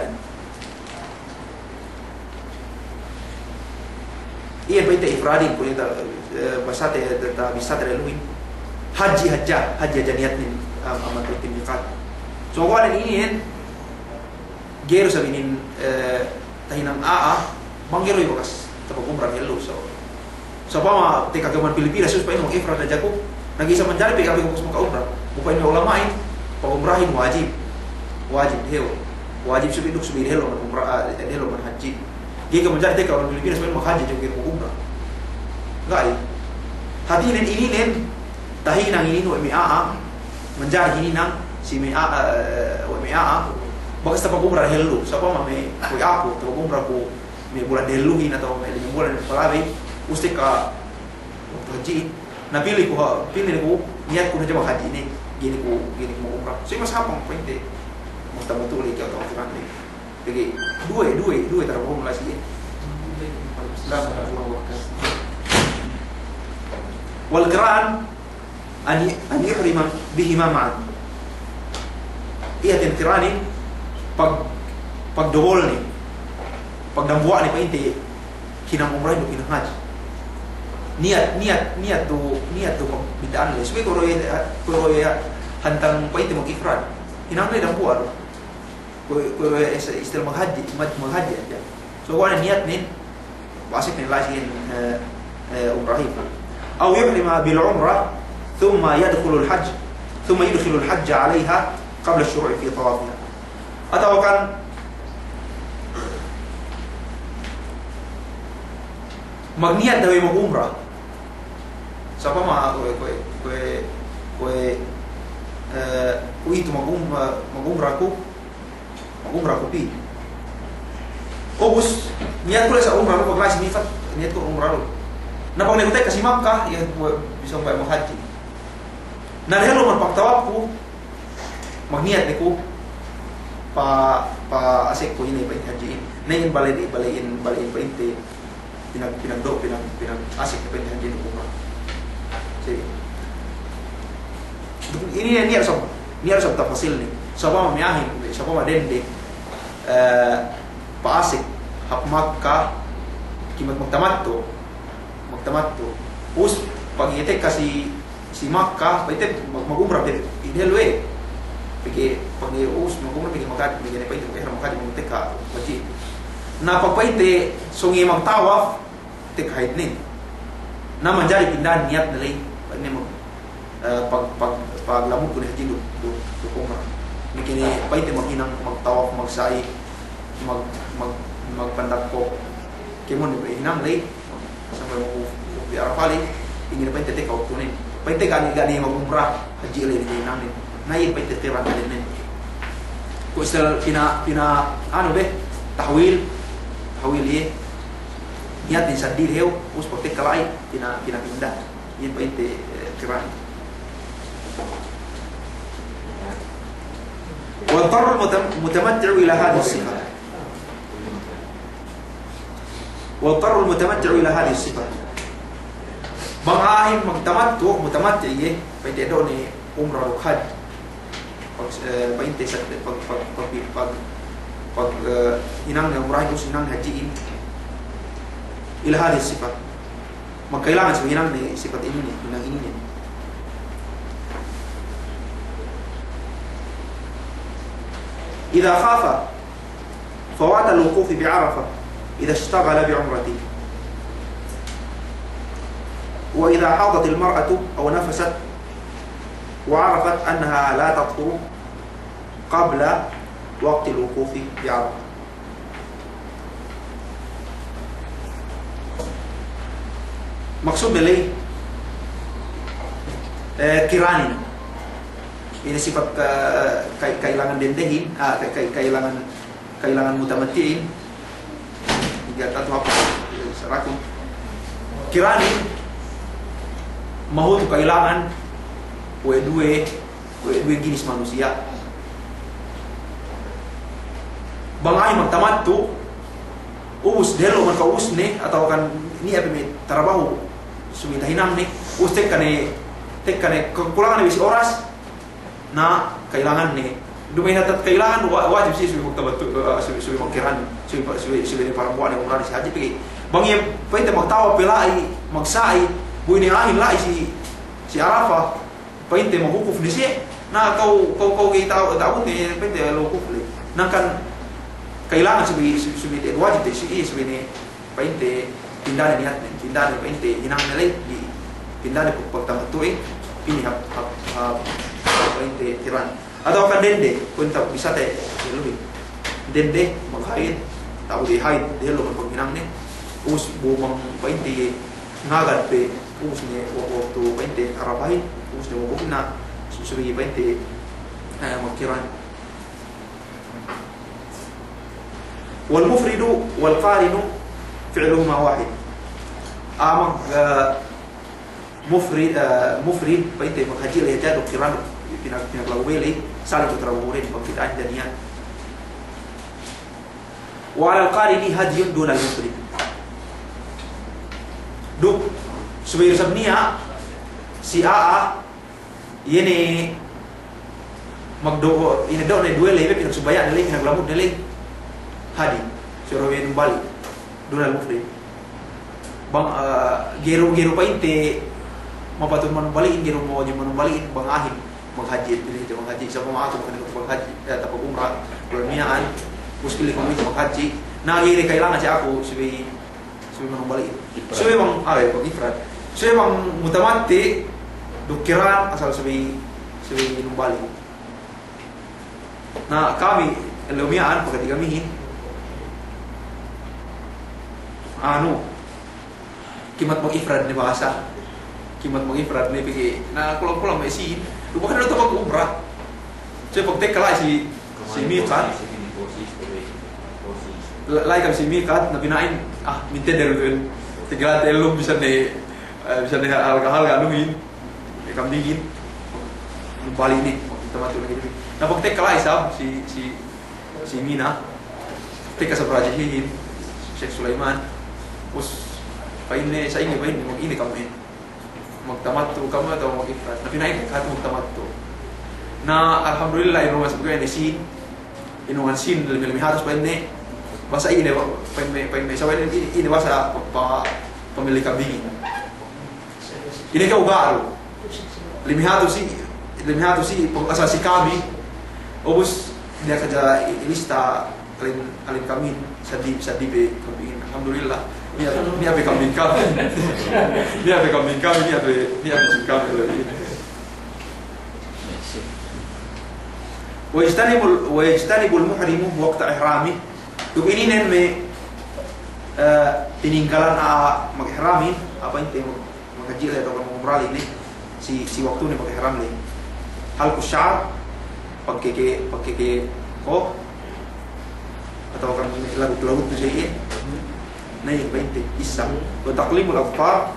Iye pa'inte ifradin, kuwe' ta, eh, basate, ta, ta, bissate dehelluhin. Hadji hadja, hadji hadja niyatnen, am, amban pa'inte miqat. So, kuwe' inin, ga'i du isab inin, eh, tahinang a'a, bang ga'i du iye bakas tapagumra dehellu. So, sa'upama tekka kew amban Pilipinas, terus pa'in mag-ifrad hadja ku, na ga'i isab manjari pe ga'i bakas maka'umra. Bu pa'in me' ulama'in, pagumrahin wajib. Wajib dehellu. Wajib subey duk subey dehellu amban umra, ah, dehellu amban hadji. Ga'i kew manjari tekka amban Pilipinas, pa'in maghadji hadja ga'i du magumra. Ga'i. Hātinen ininen, tahinang inin we' me' a'a, manjari hininang si me' a'a, eh, we' me' a'a, bakas tapagumra dehellu. Sa'upama me', we' aku, tapagumra ku me' bulan dehelluhin atawa me' lime bulan palabey, ubus tekka waktu hadji'in. Na pī ne ku ha-, pī ne ku, niyatku hadja maghadji ne, ga'i ne ku, ga'i ne ku magumra. So, iye mas hāp bang pa'inte magtamattu' ley atawa kiran ley. Pegge' duwe, duwe, duwe tarabuhun la'i si iye. والقران أن ي-، أن يحرم بهما معا. Iye hātin kiranin, pag-, pagdobol ne, pagdambuwa' ne pa'inte hinang umrah duk hinang hadji. Niyat, niyat, niyat du, niyat du pagbida'an ley. Subey kuwe' du iye, kuwe' du iye hantang pa'inte mag-ifrad. Hinang ley dambuwa' du. Kuwe', kuwe' du iye is-, istil maghadji, mag-, maghadji hadja. So, kuwe' ne niyatnen, Ba'asik ne la'i si iyan, eh, eh, umrahin. أو يحرم بالعمرة ثم يدخل الحج، ثم يدخل الحج عليها قبل الشروع في طوافها. Atawa kan magniyat dahu' magumra. Sa'upama kuwe', kuwe', kuwe', kuwe', eh, kuwe'itu magum-, magumra ku, Magumra ku pī. Ubus, niyatku la'i sa umra lu, pagla'i si mikat, niyatku umra lu. Na pag ne ku tekka si Makka, iye ku bisan baya' maghadji. Na dehellu man pagtawafku, magniyat ne ku, pa, pa'asek ku ine, pa'inte hadji'in. Na inin bale' di, bale'in, bale'in pa'inte. Pinag-, pinagdo-, pinag-, pinag-asek pa'inte hadji duk umra. Sige. Inin niya' isab, niya' isab tafasil ne. Sa'upama me' a'ahin, sa'upama dende, eh, pa'asek hap Makka, kimat magtamattu', magtamattu'. Ubus, pag iye tekka si si Makka, pa'inte mag-, magumra pe, dehellu e. Pegge', pegge' ubus magumra, pegge' maghadji, pegge' ne pa'inte mag-ihram maghadji, magtekka hadji. Na pag pa'inte sōng iye magtawaf, tekka hadjinen. Na manjari pindahan niyatne ley, pa'inne mag-, eh, pag-, pag-, paglamudku ne hadji duk, duk, duk umra. Pegge' ne pa'inte maghinang, magtawaf, magsa'i, mag-, mag-, magpandakko. Kēmon ne hinang ley, Sampay maku, maku bi Arafah ley, inin pa'inte tekka waktunen. Pa'inte ga' ne, ga' ne magumra, hadji ley ne hinangnen. Na iye pa'inte qiran dende. Kuwe' istil pina, pina, anu be, tahwil, tahwil iye. Niyatin seddili hew, ubus pagtekka la'i, pina, pina pinda. Iye pa'inte, eh, qiran. واضطر المتم-، المتمتع إلى هذه الصفة. واضطر المتمتع إلى هذه الصفة. Bang a'ahin magtamattu', mutamatti' iye, pa'inte du ne umra duk hajj. Pag, eh, pa'inte sa-, pag, pag, pag, pag, pag, eh, hinangne umrahin, ubus hinangne hajji'in. إلى هذه الصفة. Magkailangan subey hinangne sipat inin, hinang inin. إذا خاف فوات الوقوف بعرفة إذا اشتغل بعمرته. وإذا حاضت المرأة أو نفست وعرفت أنها لا تطهر قبل وقت الوقوف بعرفة. Maksudne ley, eh, kiranin. Ine sipat ka-, ka-, kailangan dendehin, ah, ka-, ka-, kailangan, kailangan mutamatti'in. Iga tatu apa? Sarakun. Kiranin, mahutu kailangan, we' duwe, we' duwe ginis manusiya'. Bang a'ahin magtamattu', ubus dehellu man kaubusne, atawa kan niya' pe me' tarabahu, subey tahinangne, ubus tekka ne, tekka ne, kakulangan ne bi si oras, na kailanganne. Duma'in hatat kailangan, wa-, wajib si subey magtamattu', eh, subey, subey magkiran, subey, subey, subey parambuwa'an ne umrah si hajji pegge'. Bang iye, pa'inte magtawaf pe la'i, magsa'i, bu ine a'ahin la'i si, si Arafah. Pa'inte magwukuf ne siye, na ka'u, ka'u, ka'u ga'i ta'u, ta'u ne, pa'inte wukuf le. Na kan kailangan subey, subey, subey te wajib te si iye subey ne, pa'inte pindane niyatne, pindane pa'inte hinangne le, di pindane pag-, pagtamattu'in, pini hap, hap, hap, pa'inte kiran. Atawa kan dende, kuwe' inin ta' bisa te, lubi. Dende, maghaid, ta'u di haid, dehellu man paghinangne. Ubus bu bang pa'inte ngagad pe, ubus ne wa-, waktu pa'inte Arapahin, ubus ne waktu na, su-, subey pa'inte, eh, magkiran. والمفرد والقارن فعلهما واحد. A'a mag-, eh, mufrid, eh, mufrid, pa'inte maghadji' le hadja duk kiran, pinag-, pinaglagu bele, saling tu tarabahu rin, pagkita'an daniya. وعلى القارن هدي دون المفرد. Duk, subey isab niya', si a'a, iye ne magdo-, ine do ne duwe ley, pinagsubaya'ne ley, pinaglamudne ley. Hadi, subey numbali'. دون المفرد. Bang, eh, ga'i du, ga'i du pa'inte mapatut manumbali'in, ga'i du mawajib manumbali'in, bang a'ahin maghadji', pili' hadja maghadji', sa'upama atu maghadji', eh, tapagumra, kuwe' miya'an, muskil ne kuwe' maghadji', na ga'i ne kailangan si aku, subey, subey manumbali'in. Ifrad. Subey bang, awe, bang ifrad. Subey bang mutamatti', duk kiran, asal subey, subey numbali'. Na kami, ellew miya'an, pagkati kamihin. Anu, kimat magifrad ne bahasa. Kimat magifrad ne pegge'. Na kulang-kulang me' sīn. Lupa kan lu tapagumra. Subey pagtekka la'i si, si miqat. La-, la'i kam si miqat, na pina'in, ah, mintedde du tu'en. Tiggalante ellum bisan ne, eh, bisan ne halga'-halga' anuhin. Kambingin, numbali' ne, magtamattu' lagi' ne. Na pagtekka la'i isab si, si, si Mina, tekka isab rajihihin, Sheikh Sulaiman, ubus pa'inne, sa'ingge pa'inne, mag-ine kam inin. Magtamattu' kam atawa magifrad. Na pina'in, kahatu magtamattu'. Na alhamdulillah, inungan isab ne sīn, inungan sīn, lime-lime hatus pa'inne, bahasa ine, pa'inne, pa'inne, sa' pa'inne, ine, ine bahasa pa-, pa-, pamili' kambingin. Ine kew garu. Lime hatus si, lime hatus si, asal si kami. Ubus, niya' hadja i-, ilista alim, alim kamihin, seddili, seddili pe kambingin. Alhamdulillah. Niya', niya' pe kambing kami. Niya' pe kambing kami, niya' pe, niya' pe si kami. ويجتنب ال-، ويجتنب المحرم وقت إحرامه. Duk ininen me', eh, tininggalan a'a magihramin, a'a pa'inte mag-, maghadji' le atawa magumra le ine, si, si waktune magihram le. حلق الشعر pagkeke, pagkeke ko, atawa kan lagut-lagut tu sa iye. Na iye pa'inte issa. Wa taqlimul adfar,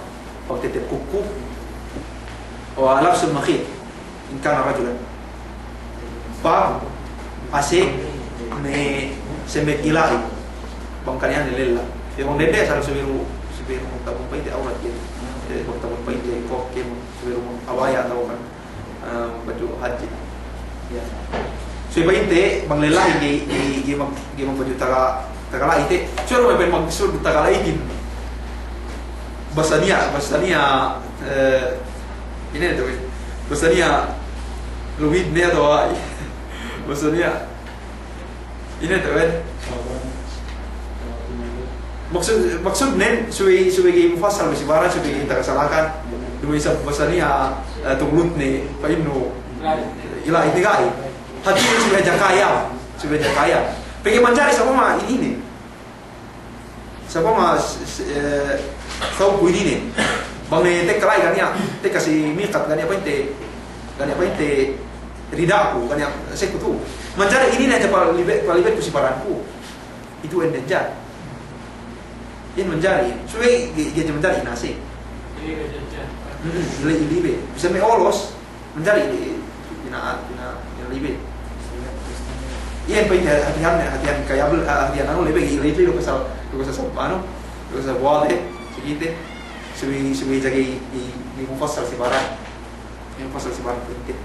pagtetep kuku. Wa labsul makhit, in kana rajulan. Pag ase me' semmek ila'i, bang kaniya ne lella. Iye bang dende asal subey du, subey du magtabun pa'inte awrat iye. Eh, magtabun pa'inte ko, kēmon subey du abaya atawa kan eh, baju hadji. Ya. So, iye pa'inte, bang lellahin ga'i, ga'i, ga'i mag-, ga'i magbaju taga, taga la'i te. So, iye du me' pa'in maksud taga la'ihin. Bahasa niya', bahasa niya', eh, ine tu, bahasa niya' luwid ne atawa, bahasa niya' Ine te, we'? Maksud, maksudnen, subey, subey ga'i mufassal me' si baran, subey ga'i takasalakan. Duma'in isab bahasa niya', eh, tunglut ne, pa'innu. Ila'i te ga'i. Hātinen subey hadja kaya, subey hadja kaya. Pegge' manjari sa'upama ininen. Sa'upama s-, s-, eh, sa'upama ininen. Bang ne tekka la'i ga' niya', tekka si miqat ga' niya' pa'inte, ga' niya' pa'inte rida'ku, ga' niya' sekku tu. Manjari ininen hadja palibe-, palibetku si baranku. Itu ēnnen hadja. Iyan manjari. Subey ga'i, ga'i hadja manjari inase. Hmm, ili-, ilibe. Bisan me' olos. Manjari, ina, ina, ina libe. Iyan pa'inte hātihan, hātihan kaya bel-, hātihan anu libe, iye libe, lu kasal, lu kasal, anu, lu kasal buwate, si kite, subey, subey jage i, i, i mufassal si baran. I mufassal si baran pa'inte.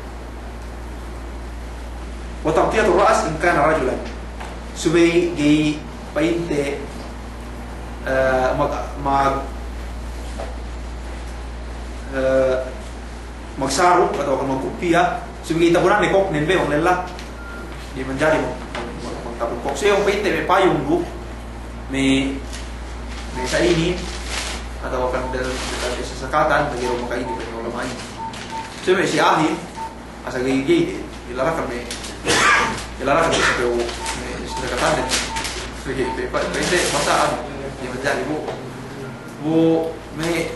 Wa taghtiyatur ra's in kana rajulan. Subey ga'i pa'inte, eh, mag-, mag-, eh, magsaru atawa kan magkuppiya, subey ga'i tabunan ne koknen be bang lella. Ga'i manjari mag-, mag-, mag-, magtabun kok. So, iye pa'inte me' payung du, me', me' sa'inin, atawa kan del-, del-, sasakatan, bang ga'i du maka'inin, pa'in ulama'in. So, me' si a'ahin, asal ga'i, ga'i, ilarakan me', ilarakan me' sapew, me' sasakatannen. So, ga'i, pe-, pa-, pa'inte, masa'an, ga'i manjari bu. Bu, me',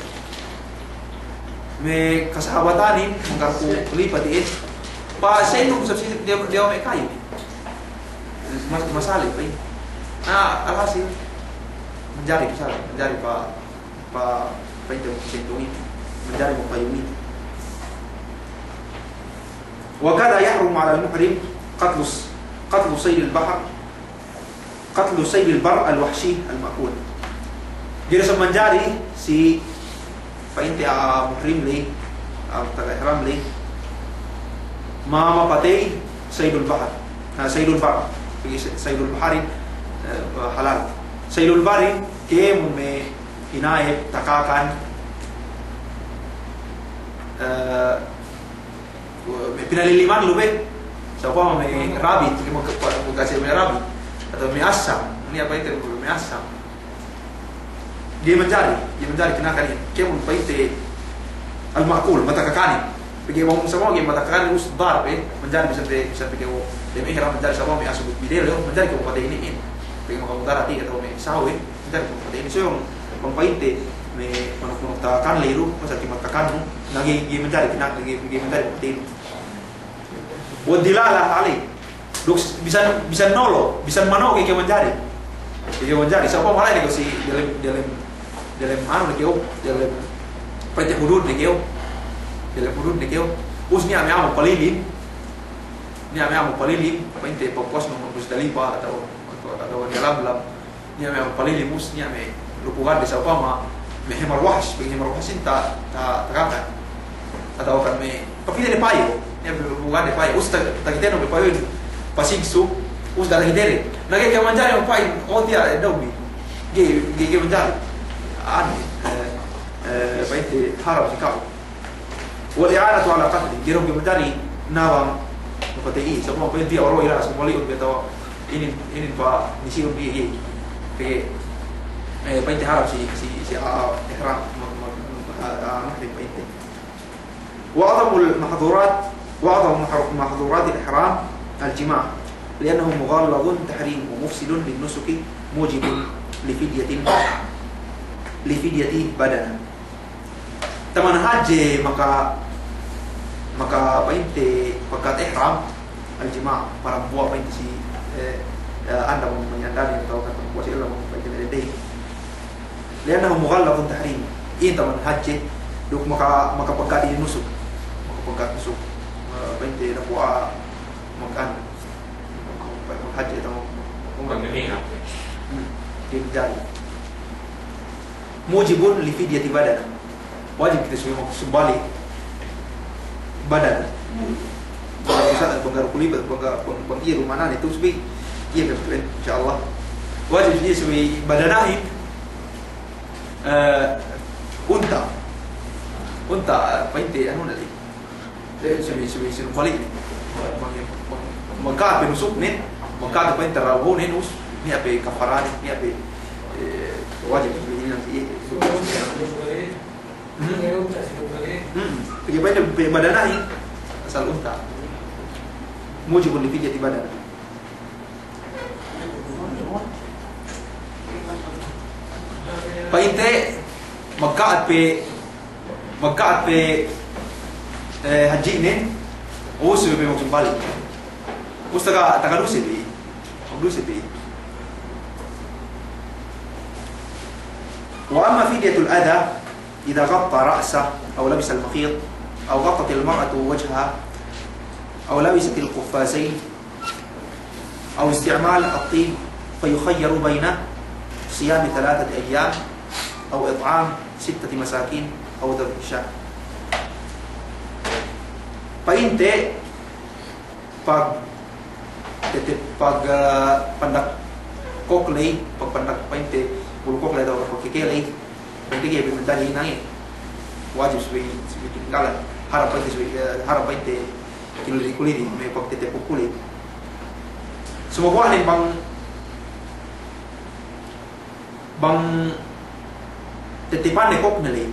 me' kasahabatanin, mangkarku lipat iye. Pa' sa'inu, subey diya, diya me' kayu. Mas-, masali, pa'in. Na, alhasil, manjari, masali, manjari pa, pa, pa'inte, sa'inu, manjari magpayung. Wa kadha yahrumu 'alal muhrim qatlu s-, qatlu saydil bahr. Qatlu saydil barr al-wahshi al-ma'kul. Ga'i du isab manjari si pa'inte a'a muhrim ley, a'a taga ihram ley, ma-, mapatey saydul bahr. Na, saydul barr. Pegge' sa-, saydul bahrin, eh, halal. Saydul barrin, kēmon me' inayep, takakan, eh, me' pinaliliman lu be. Sa'upama me' rabbit, me' ka-, ka-, kasi me' rabbit. Atawa me' asam. Niya' pa'inte me' asam. Ga'i manjari, ga'i manjari kinakan iyan. Kēmon pa'inte al-ma'kul, matakakanin. Pegge' bang sa'upama ga'i matakakanin, us darb, eh, manjari bisan pe, bisan pe kew dem ihram, manjari sa'upama me' asu bidel, manjari kew patey inin. Pegge' makamudarat iye atawa me' sawe. Jadi, pa'inte, so, bang pa'inte, me' manuk-manuk takakan ley du, masa' kimat kakannu, na ga'i, ga'i manjari, ga'i, ga'i manjari pa'inte. Wa dilalatu alayhi. Duk bisan, bisan nolo', bisan mano' ga'i kew manjari. Ga'i kew manjari, sa'upama la'i ne kew si delem, delem, delem anu ne kew, delem pa'inte hudud ne kew, delem hudud ne kew. Us niya' me' a'a magpalilin, niya' me' a'a magpalilin, pa'inte pagpuwas Muzdalifa atawa, atawa, atawa Yalamlam. Niya' me' palilin us, niya' me' lupugande sa'upama me' himar wahsh, pegge' himar wahshin ta-, ta-, takakan. Atawa kan me' pakite ne payo, niya' me' lupugande payo. Us ta-, takitenu me' payo pasigsu, us da takitene. Na ga'i kew manjari me' payo, o tiya', eh, daw bi. Ga'i, ga'i, ga'i manjari. Anu, eh, eh, pa'inte haram si ka'u. Wal i'anatu ala qatli, ga'i du kew manjari nabang mapatey iye, sa'upama pa'inte oro' ila, sa'upama li'un bi atawa inin, inin pa nisi'un bi iye. Pegge', eh, pa'inte haram si, si, si a'a ihram, ma-, ma-, a'a, a'a muhrim pa'inte. Wa a'zamul mahdhurat, wa a'zamu mahr-, mahdhuratil ihram al-jima', li'annahu mughallazun tahrimuhu mufsidun lin nusuki mujibun li fidyatin, li fidyati badana. Taman hadje maka, maka pa'inte pagkat ihram, al-jima', parambuwa' pa'inte si, eh, eh, anda mangandani atawa kan parambuwa' si ella mangandani. Li'annahu mughallazun tahrim. Iye taman hadje, duk maka, makapagkadi nusuk. Makapagkadi nusuk. Eh, pa'inte dambuwa' makan. Makahadje atawa umrah. Hmm. Iye jari. Mujibun li fidyati badan. Wajib kite subey magsumbali' badan. Bang sa-, bang ga' du kulit, bang ga', bang, bang iye du ma'anane tu subey, iye kan, insya Allah. Wajib iye subey badanahin, eh, unta'. Unta', eh, pa'inte, anu, nali. Eh, subey, subey, subey balik. Magka'at pe nusuknen, magka'at pe pa'inte rabunen, us, niya' pe kafarane, niya' pe, eh, wajib subey inin. Hmm. Hmm. Pegge' pa'inte pe badanahin, asal unta'. Mujibun li fidyati badan. Pa'inte magka'at pe, magka'at pe, eh, hadji'nen, us subey pe magsumbali'. Us taga, taga duse pe. Taga duse pe. Wa amma fidyatul adha, إذا غطى رأسه أو لبس المخيط أو غطت المرأة وجهها أو لبست القفازين أو استعمال الطيب، فيخير بين صيام ثلاثة أيام أو إطعام ستة مساكين أو ذبح شاة. Pa'inte pag, tete-, pag, eh, pandak kok ley, pag pandak pa'inte bulu kok ley atawa pag keke ley, pa'inte ga'i pe mantad hinangne. Wajib subey, subey tininggalan. Harap pa'inte subey, eh, harap pa'inte kinulidi-kulidi, me' pagtetepuk kulit. Sumaguwa' ne bang Bang tetepanne kokne ley,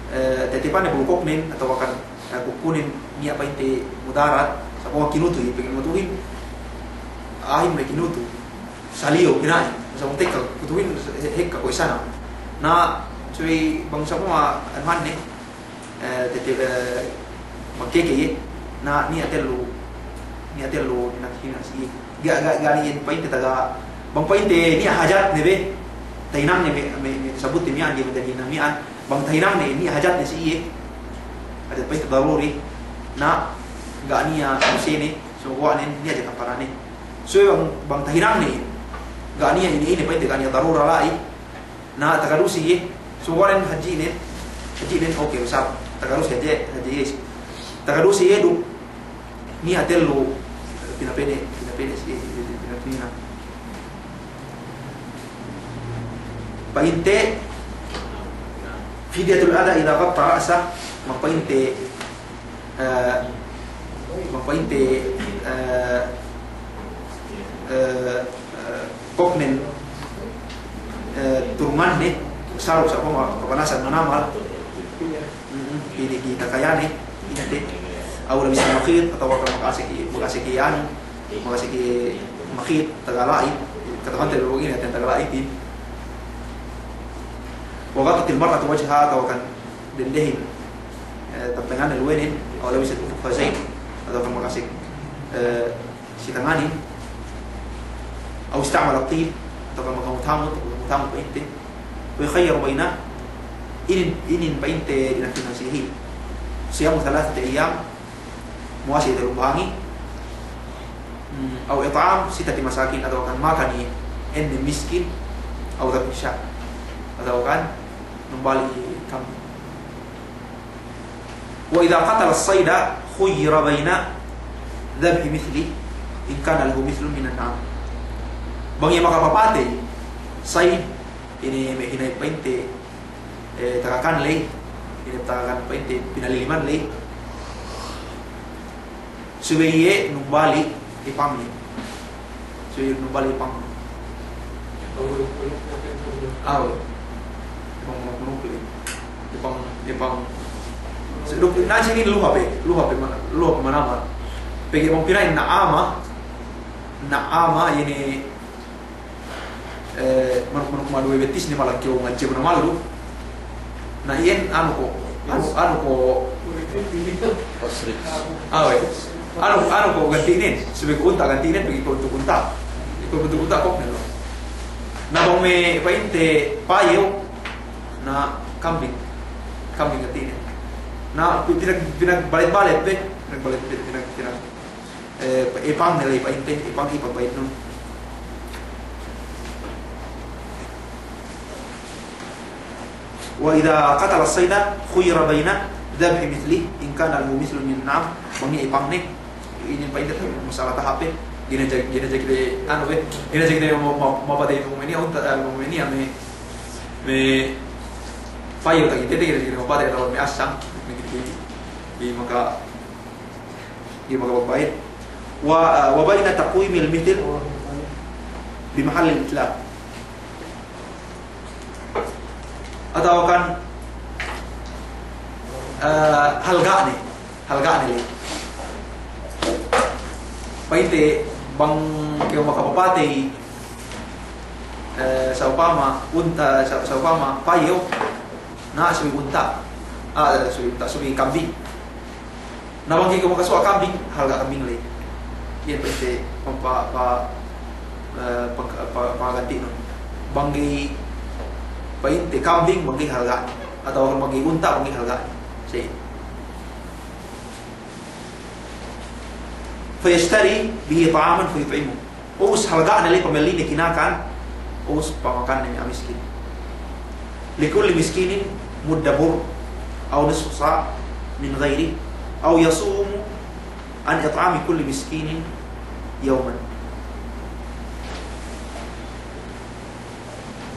eh, tetepanne bulu koknen atawa kan, eh, kukunen niya' pa'inte mudarat, sa'upama kinutu iye, pegge' nutuhin, a'ahin me' kinutu, saliyo pina'in, sa'upama tekka, kutuhin he-, hekka kuwe' sana. Na, subey bang sa'upama anuhanne, eh, tete-, eh, magkeke iye, na niya' tellu, niya' tellu hinang-hinang si iye. Ga', ga', ga' niya' pa'inte taga, bang pa'inte niya' hajatne be, tahinangne me', me', me' tasabutte miya'an, ga'i manjari hinang miya'an, bang tahinangne niya' hajatne si iye, hajat pa'inte daruri, na ga' niya' dusene, sumaguwa'nen niya' hadja kafarane. So bang, bang tahinangne, ga' niya' ine-ine pa'inte ga' niya' darura la'i, Na, taga duse iye. Sumaguwa'nen hadji'nen, hadji'nen, oke, usab. Taga duse hadje, hadje iye. Taga duse iye duk niya' tellu pinapene', pinapene' si iye, pinapene'. Pa'inte, fidyatul adha idha ghatta ra'sah, magpa'inte Eh, magpa'inte, eh, eh, eh, koknen, eh, turunganne, saruk sa'upama kapanasan manamal. Mm, pī ne takayane, ine te. Aw labisal makhit, atawa kan makasek, makasek anu, makasek makhit, taga la'it, kata'uhante du ine te taga la'itin. Wa ghattatil mar'atu wajhaha, atawa kan dendehin, eh, tappenganne luwenen, aw labisal quffazain, atawa kan makasek, eh, sitanganin, aw ista'malat tib, atawa kan makamut-hamut, makamut-hamut pa'inte. Wa yukhayyaru baina, inin, inin pa'inte dina'ak hinang si iyehin. Siyamu thalathati ayyam, muwase tellu bahangi, hmm, aw it'am sittati masakin, atawa kan makan iye ennem miskin, aw dhabhi syah, atawa kan numbali' kambing. Wa idha qatala as-sayda khuyyira baina dhabhi mithlih in kana lahu mithlun minan na'am. Bang iye makapapatey sayd, ine me' hinayep pa'inte, eh, taga kan ley, ine taga kan pa'inte pinaliliman ley. Subey iye numbali' ipangne. Subey iye numbali' ipangne. Awe. Ipang manuk-manuk ley. Ipang, ipang. Duk, na, inin luha pe, luha pe mana, luha pe manamal. Pegge' bang pina'in na'ama, na'ama ine Eh, manuk-manuk maduwe bettisne malak kew ngadje' manamal du. Na iyan anu ko', anu, anu ko'. Ostrich. Awe. Anu, anu ko' gantinen, subey ko' unta' gantinen, pegge' ko' unta'. Ko' unta' ko' nelo. Na bang me' pa'inte payew, na kambing. Kambing gantinen. Na pinag-, pinagbalet-balet pe, pinagbalet, pinag-, pinag-, eh, epang ne ley pa'inte, epang ipagba'itnun. وإذا قتل الصيد خير بين ذبح مثله إن كان له مثل من النعم. Bang niya' ipangne, inin pa'inte masala tahap pe. Ga'i ne ja-, ga'i ne ja kite, anu be, ga'i ne ja kite ma-, ma-, mapatey me' niya' unta', eh, me' niya' me', me' payew takite, ga'i ne ja kite mapatey atawa me' asang, me' kite, ga'i maka Iye maka babayad. Wa, eh, wa baina taqwimil mithli bi mahallil itlaq. Atawa kan, eh, halga'ne, halga'ne ley. Pa'inte bang kew makapapatey, eh, sa'upama unta', sa-, sa'upama payew, na subey unta', ah, subey unta', subey kambing. Na bang ga'i kew makasuwa' kambing, halga' kambing ley. Iyan pa'inte pa, pa, pa, eh, pa, pa, paganti'nun. Bang ga'i pa'inte kambing, bang ga'i halga'ne. Atawa bang ga'i unta', bang ga'i halga'ne. Sa iyan. Fayashtari bihi ta'aman fayut'imuhu. Ubus halga'ne ley pamelline kinakan, ubus pamakanne me' a'a miskin. Likulli miskinin muddu burr, aw nisfu sa' min ghairihi, aw yasumu an it'ami kulli miskinin yawman.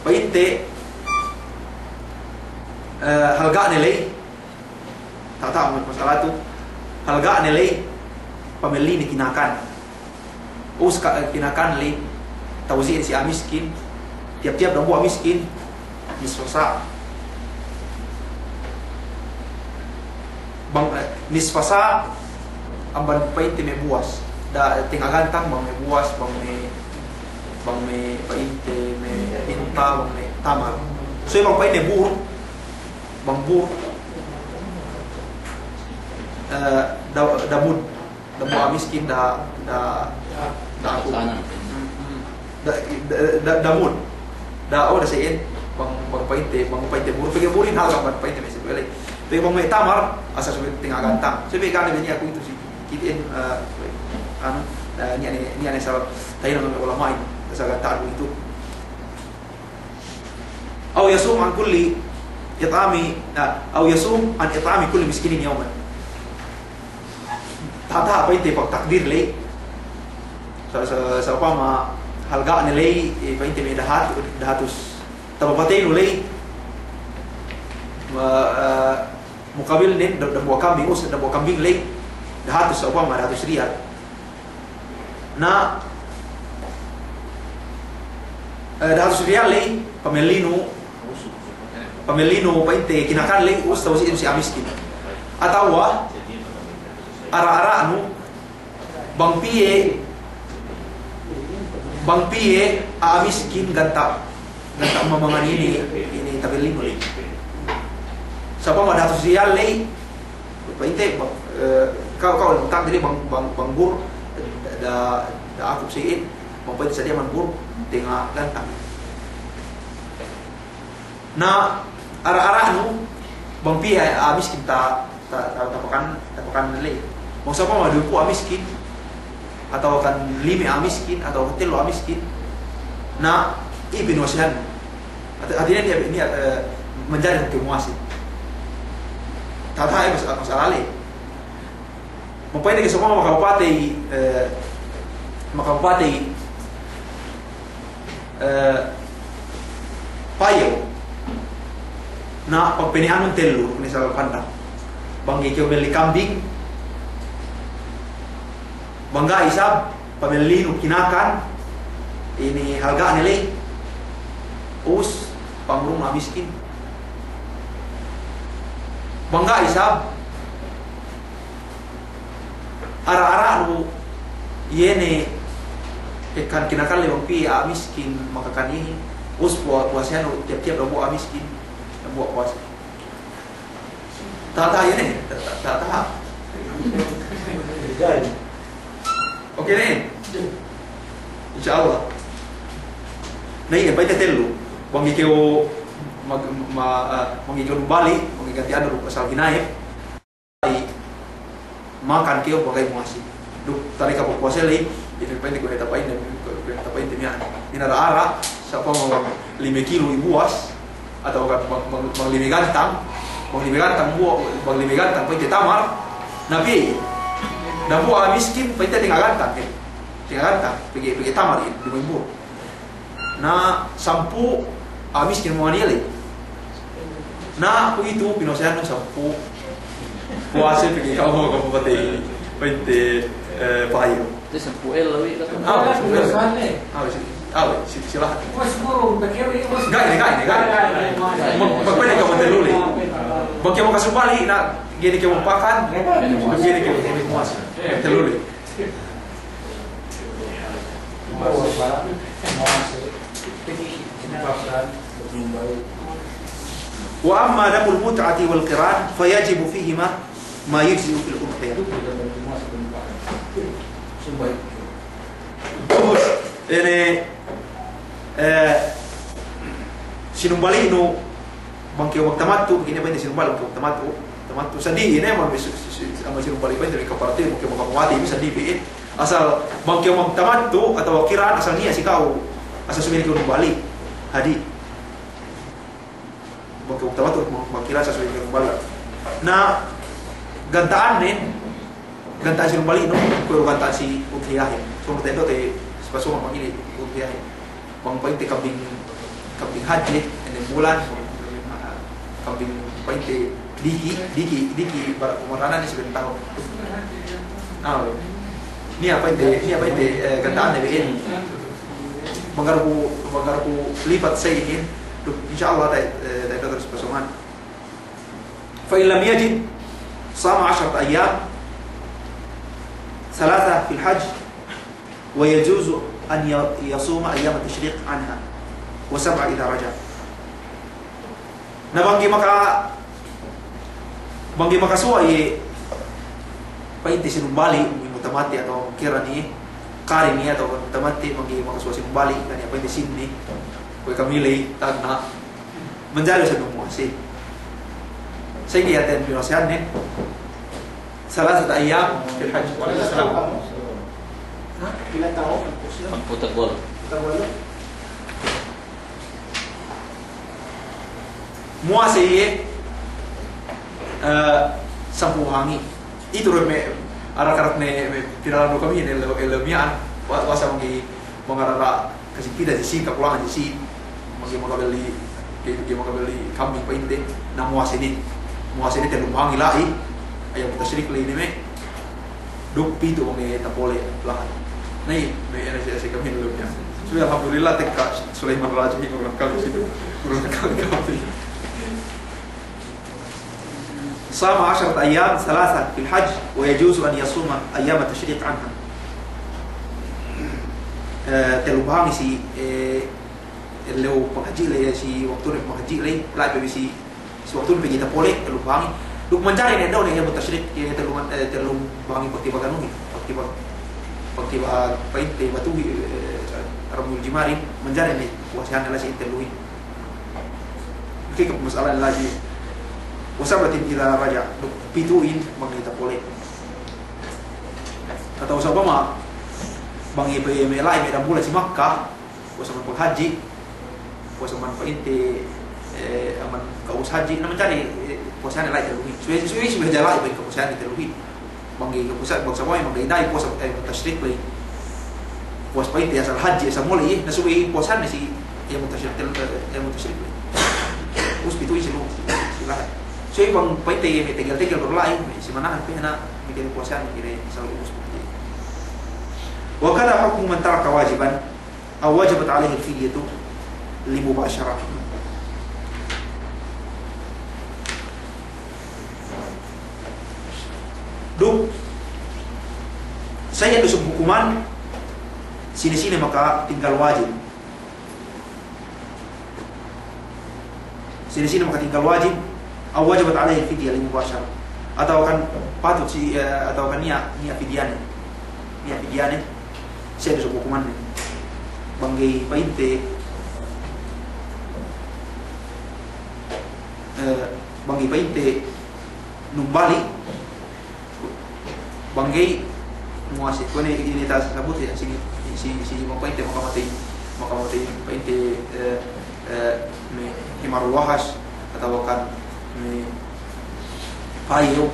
Pa'inte, eh, halga'ne ley, Tata' masala tu, halga'ne ley pamelline kinakan. Ubus ka-, kinakan ley, tawzi'in si a'a miskin, tiyap-tiyap dambuwa' miskin, nisfa sa'. Bang, eh, nisfa sa', amban pa'inte me' buwas. Da, tenga' gantang bang me' buwas, bang me', bang me' pa'inte me' hinta, bang me' tamar. So, bang pa'inte burr, Bang burr, eh, da, da mud, dambuwa' miskin da, da, da aku. Sana. Hmm, hmm. Da, da, da, da mud. Da, o, da sa iyan, bang, bang pa'inte, bang pa'inte burr, pegge' burrin halga' bang pa'inte me' si pele. Pegge' bang me' tamar, asal subey tenga' gantang. Subey gane bini aku itu si, kite'in, eh, anu, eh, niya' ne, niya' ne sabab, tahinang me' ulama'in, asal gantang itu. Aw yasum an kulli it'ami, ah, aw yasum an it'ami kulli miskinin yawman. Tata' pa'inte pagtakdir ley. Sa, sa, sa'upama halga'ne ley, eh, pa'inte me' dahat-, dahatus. Tapapateynu ley, ma, eh, mukabilnen, da, dambuwa' kambing, us, dambuwa' kambing ley, dahatus, sa'upama dahatus riyal. Na, eh, dahatus riyal ley, pamellinu, pamellinu pa'inte kinakan ley, ubus tawzi'in si a'a miskin. Atawa, ara'-ara'nu, bang piye, bang piye a'a miskin ganta', ganta' mamangan inin, inin tapellinu ley. Sa'upama dahatus riyal ley, Pa'inte, bang, eh, ka'u, ka'u takdir bang, bang, bang burr, da, da aku sa iyan, bang pa'inte sadiya man burr, tenga' gantang. Na, ara'-ara'nu, bang piye a'a miskin ta, ta, ta, tapakan, tapakan ley. Bang sa'upama duwempū' a'a miskin, atawa kan lime a'a miskin, atawa kan tellu a'a miskin, na, iye pinuwasehan. Hati, hatinen niya', niya', eh, manjari hangkan muwase. Tata' iye mas-, masala ley. Mapa'in lagi' sa'upama makapatey, eh, makapatey, eh, payew. Na pagpene'anun tellu, misal pandang. Bang ga'i kew melli kambing, bang ga'i isab, pamellinu kinakan, inin halga'ne ley, ubus, pangurung a'a miskin. Bang ga'i isab, ara'-ara'nu, iye ne, ekka kinakan ley bang piye a'a miskin, makakan iye, ubus puwa-, puwasehanu tiyap-tiyap dambuwa' a'a miskin, dambuwa' puwase. Tata' iye ne, ta-, ta-, tata'. Oke ne? Insya Allah. Na, iye, pa'inte tellu. Bang ga'i kew mag-, ma-, ah, bang ga'i kew numbali', bang ga'i ganti'annu asal hinayep. Makan kew bang ga'i muwase. Duk tali ka puwase ley, ine pa'inte, kuwe' tapa'inte, kuwe' tapa'inte miya'an. Ine, ara-ara, sa' pama bang lime kilu ibuwas, atawa kan bang, bang, bang lime gantang, bang lime gantang buwa', bang lime gantang pa'inte tamar, na pī, dambuwa' miskin pa'inte tenga' gantang, eh. Tenga' gantang, pegge', pegge' tamar, eh, lime buwa'. Na sampū', ah, miskin mo nganiyale. Na kuwe'itu pinuwasehannu sampū' puwase pegge' ka'u, ka'u patey, pa'inte, eh, payo. Itu sampū' ellew wi', kata. Ah, sampū' ellew. Ah, si-, ah, si-, silahan. Ga'i ne, ga'i ne, ga'i ne. Mag-, magpa'in ka'u tellu ley. Bang kew makasumbali', na ga'i ne kew magpakan, ga'i ne kew, ga'i ne kew muwase. Tellu ley. وأما دم المتعة والقران فيجب فيهما ما يجزئ في الأضحية. Ubus, ine, eh, sinumbali'nu, bang kew magtamattu', ine pa'inte sinumbali', bang kew magtamattu', tamattu', seddili ne, amal si-, si-, si-, amal sinumbali' pa'inte, me' kaparte, bang kew magtamattu', seddili pe, eh. Asal bang kew magtamattu' atawa kiran, asal niya' si ka'u, asal subey ne kew numbali' hadji. Bang kew magtamattu', bang kiran, asal subey ne kew numbali'. Na ganta'annen, ganta'an sinumbali'nu, kuwe' du ganta'an si udhiyahin. So, magta'eddo' te, si pasōng magini udhiyahin. Bang pa'inte kambing, kambing hadje, enem bulan, kambing pa'inte diki', diki', diki' bara' kumaranan ne sampū' tahun. Ah, niya' pa'inte, niya' pa'inte, eh, ganta'anne be inin. Bang ga'i ku, bang ga'i ku lipat sa' inin, duk, insya Allah, ta'e-, eh, ta'eddo' terus pasōngan. فإن لم يجد صام عشرة أيام، ثلاثة في الحج، ويجوز أن ي-، يصوم أيام التشريق عنها، وسبعة إذا رجع. Na bang ga'i maka-, bang ga'i makasuwa' iye, pa'inte sinumbali', mutamati' atawa kiran iye, karin iye atawa mutamati', bang ga'i makasuwa' sinumbali', kan iye pa'inte sinne, kuwe' kamiley, tagna', manjari du isab muwase. Sa'ingge iyan pinuwasehannen, ثلاثة أيام في الحج. Wa'alaikumsalam. Ha? Pila tahun? Sampū' tahun. Muwase iye, eh, sampū' hangi. Itu du me' arak-arak ne, me' pinalanu kami ne, ellew, ellew miya'an. Wa-, wasa mangi mangarara Kasi pida si si, kakulangan si si, magi makabelli, magi makabelli kambing pa'inte, na muwase ne, muwase ne tellu bahangi la'i, ayamu tashrik la'i ne me', duk pitu' me' tapole' lahat. Na iye, me' ane si, si kami la'i ne. Sudah alhamdulillah, tekka Sulaiman Raja, ini kurang kali situ, kurang kali kami. صام عشرة أيام، ثلاثة في الحج، ويجوز أن يصوم أيام التشريق عنها. Eh, tellu bahangi si, eh, ellew panghadji' ley, si waktu ne panghadji' ley, la'i pe si, si waktu ne pegge' tapole', tellu bahangi. Duk manjari ne dahu' ne ayamu tashrik, eh, tellu man-, eh, tellu bahangi pagtibag anuhin, pagtibag, pagtibag, pa'inte batuhin, eh, ramyul jimari, manjari ne puwasehan la'i si telluhin. Kike mas'ala la'i. وسبعة إذا رجع, duk pitu'in bang ga'i tapole'. Atawa sa'upama bang iye pe me' la'i me' dambulan si Makka, puwasa man panghadji', puwasa man pa'inte, eh, man ka'ubus hadji', na manjari, eh, puwasahan la'i telluhin. Subey, subey, subey hadja la'i bang puwasahan telluhin. Bang ga'i puwasa, bang sa'upama bang ga'i da'i puwasa, eh, tashrik ley. Puwas pa'inte asal hadji', asal mole' iye, na subey puwasahan si, iye tashrik tel-, eh, iye tashrik ley. Ubus pitu'in si lu, si lahat. Subey bang pa'inte iye me' tegel-tegel baru la'i, si manahan pe na, meke puwasahan, meke asal ubus. وكذا حكم من ترك واجبا أو وجبت عليه الفدية لمباشرته. Duk, sa' iyan du isab hukuman, sine-sine makatinggal wajib. Sine-sine makatinggal wajib, أو وجبت عليه الفدية لمباشرته. Atawa kan patut si, eh, atawa kan niya', niya' fidyane. Niya' fidyane. Siye du isab hukumannen. Bang ga'i pa'inte, eh, bang ga'i pa'inte numbali', bang ga'i muwase. Kuwe' ne inin tasabut iye, si, si, si bang pa'inte makamatey, makamatey pa'inte, eh, eh, me' himarul wahsh, atawa kan me' payew,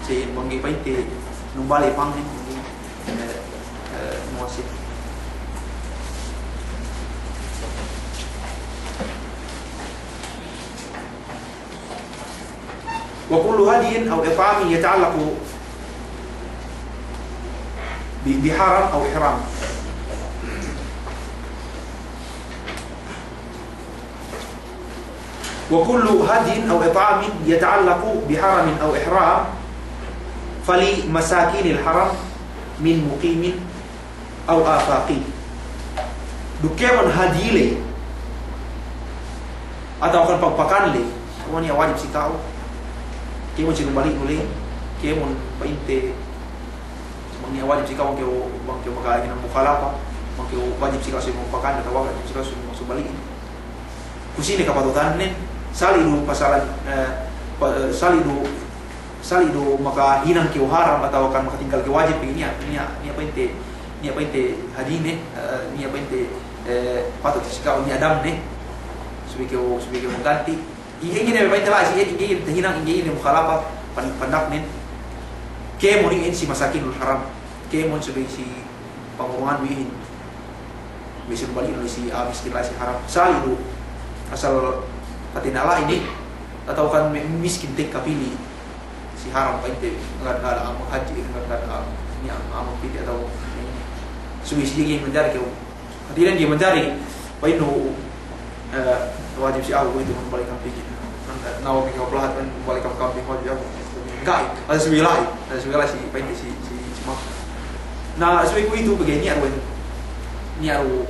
si bang ga'i pa'inte numbali' pangnen, eh, eh, muwase. وكل هدي أو إطعام يتعلق ب-، بحرم أو إحرام. وكل هدي أو إطعام يتعلق بحرم أو إحرام فلمساكين الحرم من مقيم أو آفاقي. Duk kēmon hadiyi ley, atawa kan pagpakan ley, atawa niya' wajib si ka'u, kēmon sinumbali'nu ley, kēmon pa'inte, bang niya' wajib si ka'u, bang kew, bang kew makahinang mukhalafa, bang kew wajib si ka'u sinumpakan, atawa wajib si ka'u sinumbali'in. Ku sine kapatutanne, sali' du pasalan, eh, pa-, eh, sali' du, sali' du makahinang kew haram atawa kan makatinggal kew wajib, niya', niya', niya' pa'inte, niya' pa'inte hadine, eh, niya' pa'inte, eh, patut si ka'u niya' damne, subey kew, subey kew magganti. Ingge, ingge ne pa'inte la'i, si, ingge, ingge tahinang, ingge, ingge mukhalafa, pan-, pandaknen. Kēmon iyan si masakinul haram. Kēmon subey si pangurungan iyan. Misal balik lu si, ah, miskin la'i si haram. Sali' du, asal katina la'i ne, atawa kan mi-, miskin tekka pī ne si haram pa'inte, ngada, ngada amal hadji, ngada, ngada, niya' amal pī ne atawa, subey si ga'i manjari kew. Hātinen ga'i manjari, pa'innu, eh, wajib si aku kuwe'itu magbalik kambing. Na, na, wajib si aku kuwe'itu magbalik kambing, wajib aku. Ga'i, asal subey la'i, asal subey la'i si, pa'inte si, si, si Makkah. Na, subey kuwe'itu pegge' niya' du, niya' du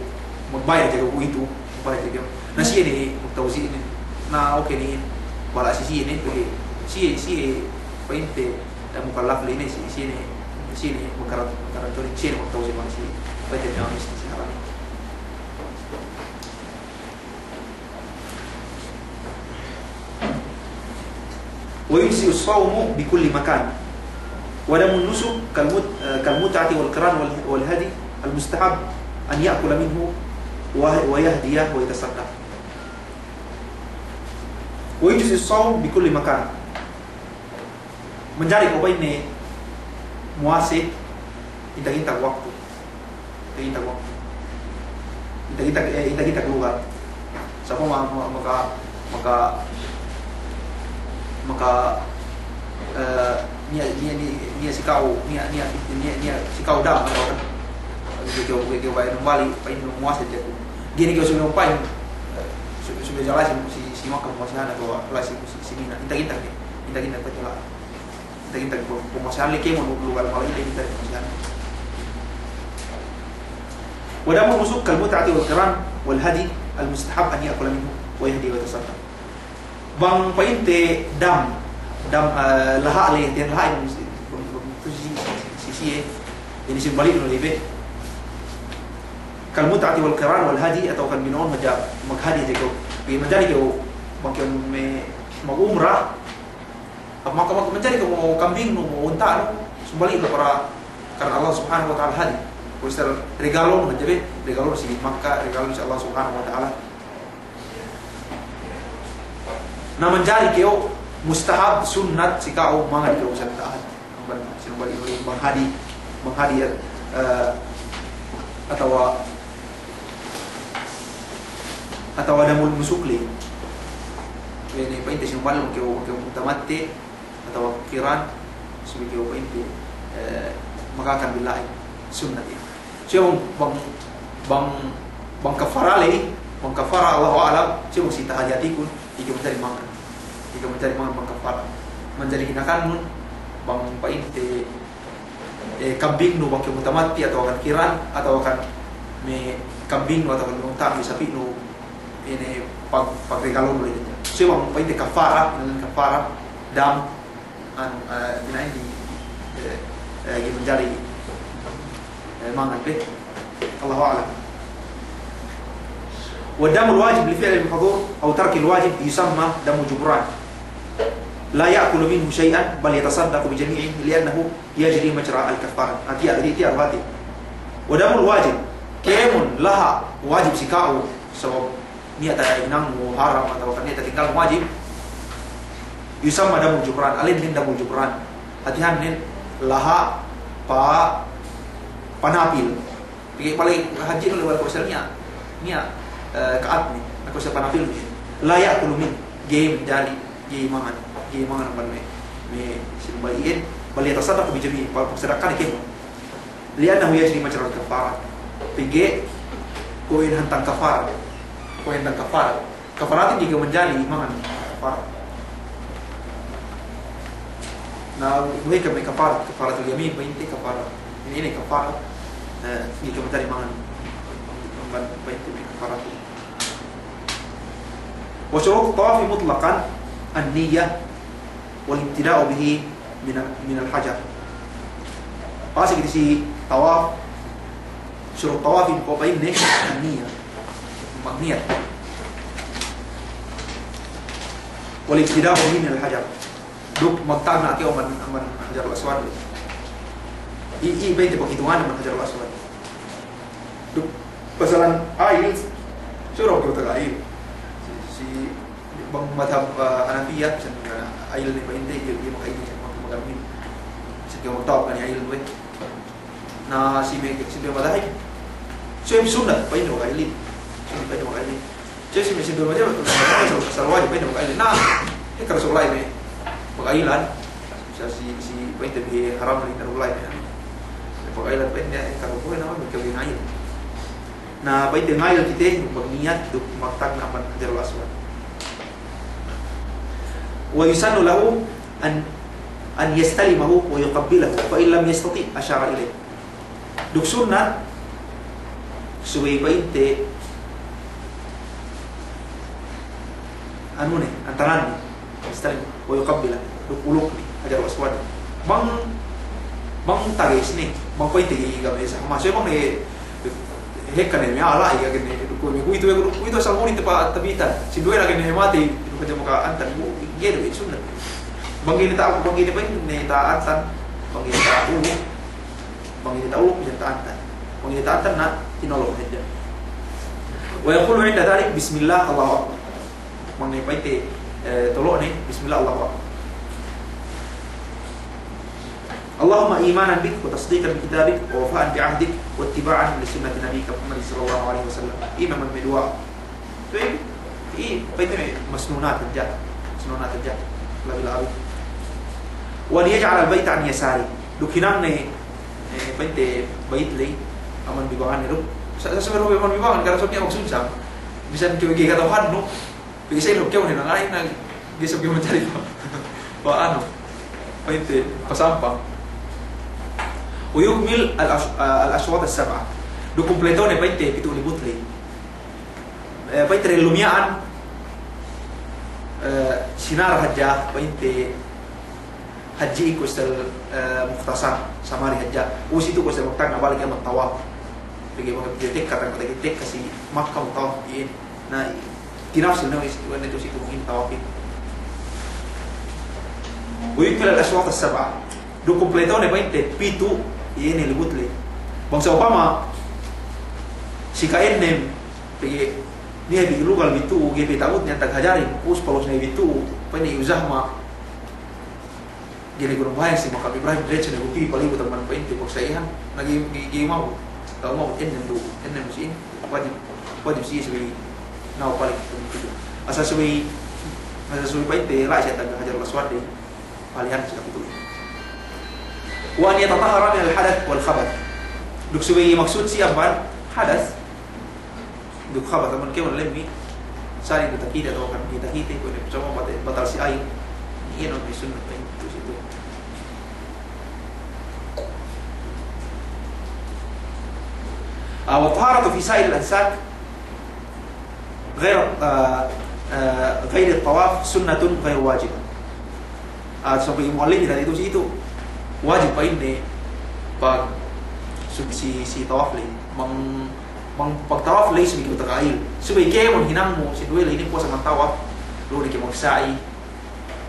magbayad hadja kuwe'itu, magbayad hadja. Na, siye ne magtawzi' ne. Na, oke ne, wala' si siye ne, pegge' siye, siye, pa'inte, eh, mukallaf ley ne, si, siye ne, siye ne magkaran-, magkaranto ne, siye ne magtawzi' ne si, pa'inte ne amis si haram. ويجزئ الصوم بكل مكان. ودم النسك كالمت-، كالمتعة والقران وال-، والهدي المستحب أن يأكل منه وه-، ويهدي ويتصدق. ويجزئ الصوم بكل مكان. Manjari kew pa'inne muwase intag-intag waktu. Intag-intag waktu. Intag-intag, eh, intag-intag lugal. Sa'upama ma-, maka, maka, maka, eh, niya', niya', niya', niya' si ka'u, niya', niya', niya', niya' si ka'u dam, atawa kan. Ga'i kew, ga'i kew baya' numbali', pa'innu muwase hadja kew. Ga'i ne kew subey pa'in, eh, su-, subey la'i si, si, si Makkah muwase hana, atawa la'i si, si, si Mina. Intag-intag ne. Intag-intag pa'inte la'i. Intag-intag pe-, pemuwasahan ley kēmon lugal mala'i, intag-intag pemuwasahan. ودم النسك كالمتعة والقران والهدي المستحب أن يأكل منه ويهدي ويتصدق. Bang pa'inte dam, dam, eh, laha' ley, den laha' ley, bang, bang, tu si, si, si, si, eh, inin sinumbali'nu ley be. كالمتعة والقران والهدي, atawa kan bino'on hadja maghadi hadja kew. Ga'i manjari kew, bang kew me-, magumrah, Maka, maka manjari kew me' kambingnu, me' unta'nu, sumbali'nu para karna Allah Subhanahu wa Ta'ala hadi. Kuwe' isab regalonu hadja be, regalonu si Makkah, regalonu si Allah Subhanahu wa Ta'ala. Na manjari kew mustahab, sunnat si ka'u mangan kew sa ta'at. Amban sinumbali'nu bang hadi, bang hadi, eh, atawa Atawa damul nusuk ley. Ine pa'inte sinumbali'nu kew, kew mutamatti', atawa kiran, subey kew pa'inte, eh, makakan bi la'i, sunnat iye. Subey bang, bang, bang, bang kaffara ley, bang kaffara Allahu a'lam, subey bang si tahadiyatikun, ike manjari mangan. Ike manjari mangan bang kaffara. Manjari kinakannun, bang pa'inte, eh, kambingnu bang kew mutamatti' atawa kan kiran, atawa kan me' kambingnu atawa kan me' unta'nu, sapi'nu, ine pag-, pagregalonu ley. Subey bang pa'inte kaffara, ine kaffara, dam, anu, eh, bina'in di, eh, eh, ga'i manjari, eh, mangan be. الله أعلم. والدم الواجب لفعل المحظور أو ترك الواجب يسمى دم جبران. لا يأكل منه شيئا بل يتصدق بجميعه لأنه يجري مجرى الكفارة. Hāti, hāti, hāti. ودم الواجب, kēmon laha' wajib si ka'u, sabab niya' tahinangnu haram atawa kan niya' tatinggalnu wajib, يسمى دم جبران, ēnnen دم جبران. Hātihannen laha' pa-, panapil. Pegge' pale' hadji' ne lewat kuwe' sel niya', niya', eh, ka'atne, na kuwe' sel panapil ne. لا يأكل منه, ga'i manjari, ga'i mangan, ga'i mangan amban me', me' sinumba iyan, بل يتصدق بجميعه, pa-, pasadakane kēmon. لأنه يجري مجرى الكفارة. Pegge' kuwe' hantang kafarat. Kuwe' hantang kafarat. Kafaratin ga'i kew manjari mangan. Kafarat. Na, buhe' ke me' kafarat, kafaratul yamin, pa'inte kafarat. Ine, ine kafarat. Eh, ga'i kew manjari mangan. Amban pa'inte me' kafarat. وشروط الطواف مطلقا النية والابتداء به من، من الحجر. Pasal kite si tawaf, surut tawafin ko' pa'inne an-niyya. Magniyat. والابتداء به من الحجر. Duk magtagna' kew amban, amban Hajarul Aswad. I, i, pa'inte paghitungan amban Hajarul Aswad. Duk pasalan ayil, suru kew taga ayil. Si, si, bang madhab, eh, Hanafiya, bisan, eh, ayil ne pa'inte, iye, iye makaili, maka-, makaili. Bisan kew magtawaf kan ayil we'. Na si me', si me' madahib, sunnat, pa'inte makaili. Sunnat, pa'inte makaili. Jadi si me', si me' madahib, asal, asal wajib, pa'inte makaili. Na, eh, ekka Rasulullah me' makailan. Sa si, si, pa'inte bi haram ne Rasulullah me' makailan, pa'inte, eh, ekka Rasulullah, na, me' kawin ayil. Na, pa'inte ngayil kite, magniyat, duk magtagna' amban Hajarul Aswad. ويسن له أن، أن يستلمه ويقبله، فإن لم يستطع أشار إليه. Duk sunnat, subey pa'inte, anu ne, antangan ne. Istallim, wa yuqabbilah, duk uluk ne, Hajarul Aswad. Bang, bang tages ne, bang pa'inte ga'i, ga'i me' sahama. So bang ne, hekka ne, me' ala, iye kene, duk kuwe' me' kuwe'itu, kuwe'itu asal muni te pa tabitan. Sinduwe lagi' ne matey, duk hadja maka'antan, bu, iye du, sunnat. Bang ga'i ne ta-, bang ga'i ne pa'inte ta'antan, bang ga'i ne ta'uluk, bang ga'i ne ta'uluk, bisan ta'antan. Bang ga'i ne ta'antan, na, tinolok hadja. Wa yaqulu inda dhalik, bismillah, Allahu akbar. Bang ne pa'inte, eh, tolo'ne, bismillah, Allahu akbar. اللهم إيمانا بك وتصديقا بكتابك ووفاء بعهدك واتباعا لسنة نبيك محمد صلى الله عليه وسلم. Iye me' duwa'a. So, i, i, pa'inte me' masnunat hadja. Masnunat hadja. Labi-labi. وأن يجعل البيت عن يساره. Duk hinangne, eh, pa'inte bait ley, amban bibanganne duk. Sa, sa, sa, amban bibangan, karna so niya' maksud sa. Bisan kew ga'i kata'uhannu, pegge' sa ilu kew ne, na, na, ga'i sa kew manjari pa, pa anu, pa'inte, pasampang. ويكمل الأش-، الأشواط السبعة. Duk kumpletone pa'inte pitu' libut ley. Eh, pa'inte dellu miya'an, eh, sinara hadja, pa'inte hadji' ku istel, eh, mukhtasar, samari hadja. Ubus itu ku istel magtagna' balik iye magtawaf. Pegge' magtekka, tekka, tekka si Makka magtawaf iye. Na, tinafsil ne, is-, iwan itu si kumungin tawafin. ويكمل الأشواط السبعة. Duk kumpletone pa'inte pitu', iye ne libut ley. Bang sa'upama, si ka'ennem, pegge' niya' bi lugal bi tu'u, ga'i pe ta'abut ne antag Hajarin, ubus palus ne bi tu'u, pa'inne iyu zahma. Ga'i ne gunung bahaya si makam Ibrahim, diretso ne bi pī palibut amban pa'inte pagsa'ihan, na ga'i, ga'i, ga'i mabut. Ga'i mabut, ennem du, ennem si inin, wajib, wajib si iye subey, naw palik, asal subey, asal subey pa'inte, la'i si antag Hajarul Aswad de, palihan si kapitu'. وأن يتطهر من الحدث والخبث. Duk subey maksud si amban hadas, duk khabath, amban kēmon lemmi', sali' du takite atawa kan ga'i takite, kuwe' ne, cuma batal, batal si ayil. Iye ne me' sunnat pa'inte si itu. Ah, والطهارة في سائر الأنساك غير، ah, ah, غير الطواف سنة غير واجبة. Ah, sampay mu'allif tadi itu si itu wajib pa'inne pag si, si, si tawaf ley. Bang, bang pagtawaf ley subey kew taga'il. Subey kēmon hinangnu, sinduwe ley inin puwas bang tawaf, lu'u ne kew magsa'i,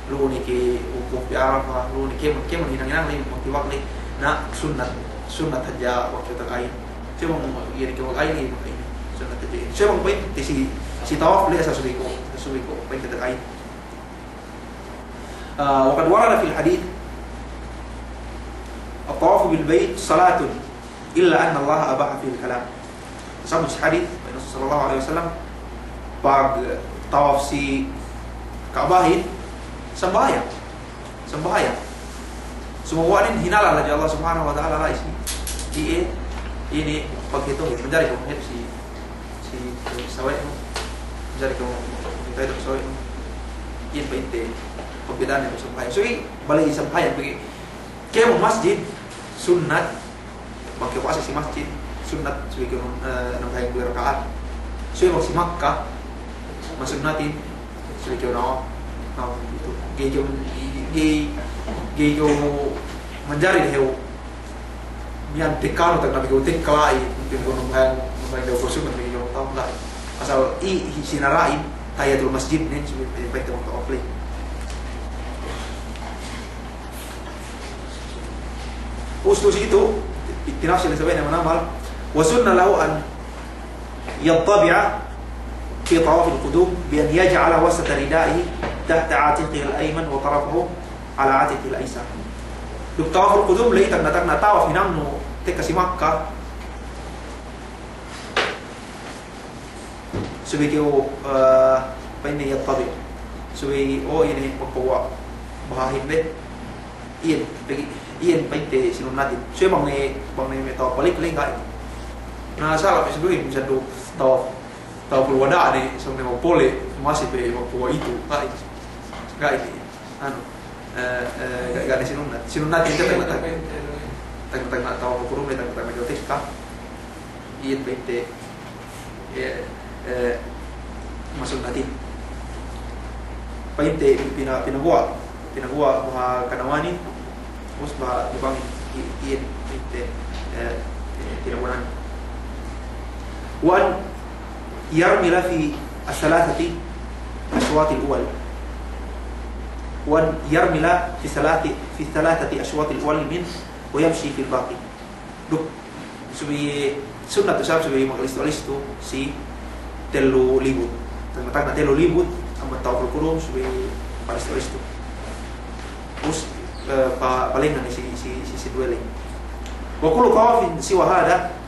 lu'u ne kew wukuf bi Arafah, lu'u ne kēmon, kēmon hinang-hinang ley magtawaf ley. Na sunnat, sunnat hadja bang kew taga'il. Subey bang iye ne kew maga'il, iye maga'il. Sunnat hadja. Subey bang pa'inte si, si tawaf ley asal subey kew, subey kew pa'inte taga'il. Ah, wa qad warada fil hadith, "At-tawafu bil bayt salatun, illa anna Allaha abaha fihil kalam." Sambung si hadith, pa'in Rasul sallallahu alaihi wasallam, pagtawaf si Ka'bahin, sambahayang. Sambahayang. Sumagawa' inin hinalal hadja Allah Subhanahu wa Ta'ala la'i si, iye, inin paghitung, manjari kew maghitung si, si, si sawe'nu, manjari kew maghitung si sawe'nu. Iye pa'inte, pagbidda'annen sambahayang. So, iye, balik sambahayang, pegge' kēmon masjid, sunnat, bang kew puwasa si masjid, sunnat subey kew, eh, nambahayang duwe raka'at. Subey bang si Makkah, masunnatin, subey kew nawaf, nawaf itu. Ga'i kew, ga'i, ga'i kew manjari dehew. Miya'an tekkanu tagna' kew tekka la'i, mungkin kew nambahayang, nambahayang dehew sunnat, ga'i kew tawaf la'i. Asal i, i sinara'in, tahiyatul masjid, ne, subey, eh, pa'inte magtawaf la'i. Ubus itu, tinafsil sabab ne manamal, wa sunna lahu an yattabi'a fi tawafil qudum bi an yaj'ala wasata rida'ihi tahta 'atiqihil ayman wa tarafahu 'ala 'atiqihil aysar. Duk tawaful qudum ley tagna'-tagna' tawaf hinangnu tekka si Makkah. Subey kew, eh, pa'inne yattabi'. Subey, o, iye ne magpaguwa' bahahin be. Iyan, pegge', iyan pa'inte sinunnatin. Subey bang ne, bang ne me' tawaf balik ley ga'i. Na, sala' pe sinduwehin, bisan du tawaf, tawaful wada' ne, sōng ne magpole', masi pe magpaguwa' itu. Ga'i. Ga'i ne. Anu, eh, eh, ga-, ga' ne sinunnat. Sinunnat inte tagna', tagna', tagna' tawaf qudum, tagna', tagna' kew tekka. Iyan pa'inte, eh, eh, masunnatin. Pa'inte pina-, pinaguwa', pinaguwa' baha' kanawanin, ubus baha' lubangin, i-, iyan pa'inte, eh, eh, pinaguwa'an. Wa an yarmila fi as-salasati ashwatil awwal. Wa an yarmila fi salati, fi salasati ashwatil awwal min wa yamshi fil baqi. Duk, subey sunnat tu isab subey magalistu-alistu si tellu libut. Tagna', tagna' tellu libut, amban tawaful qudum subey magalistu-alistu. Ubus, eh, pa-, palengngan si, si, si, si duwe ley. Wa kullu tawafin siwa hadha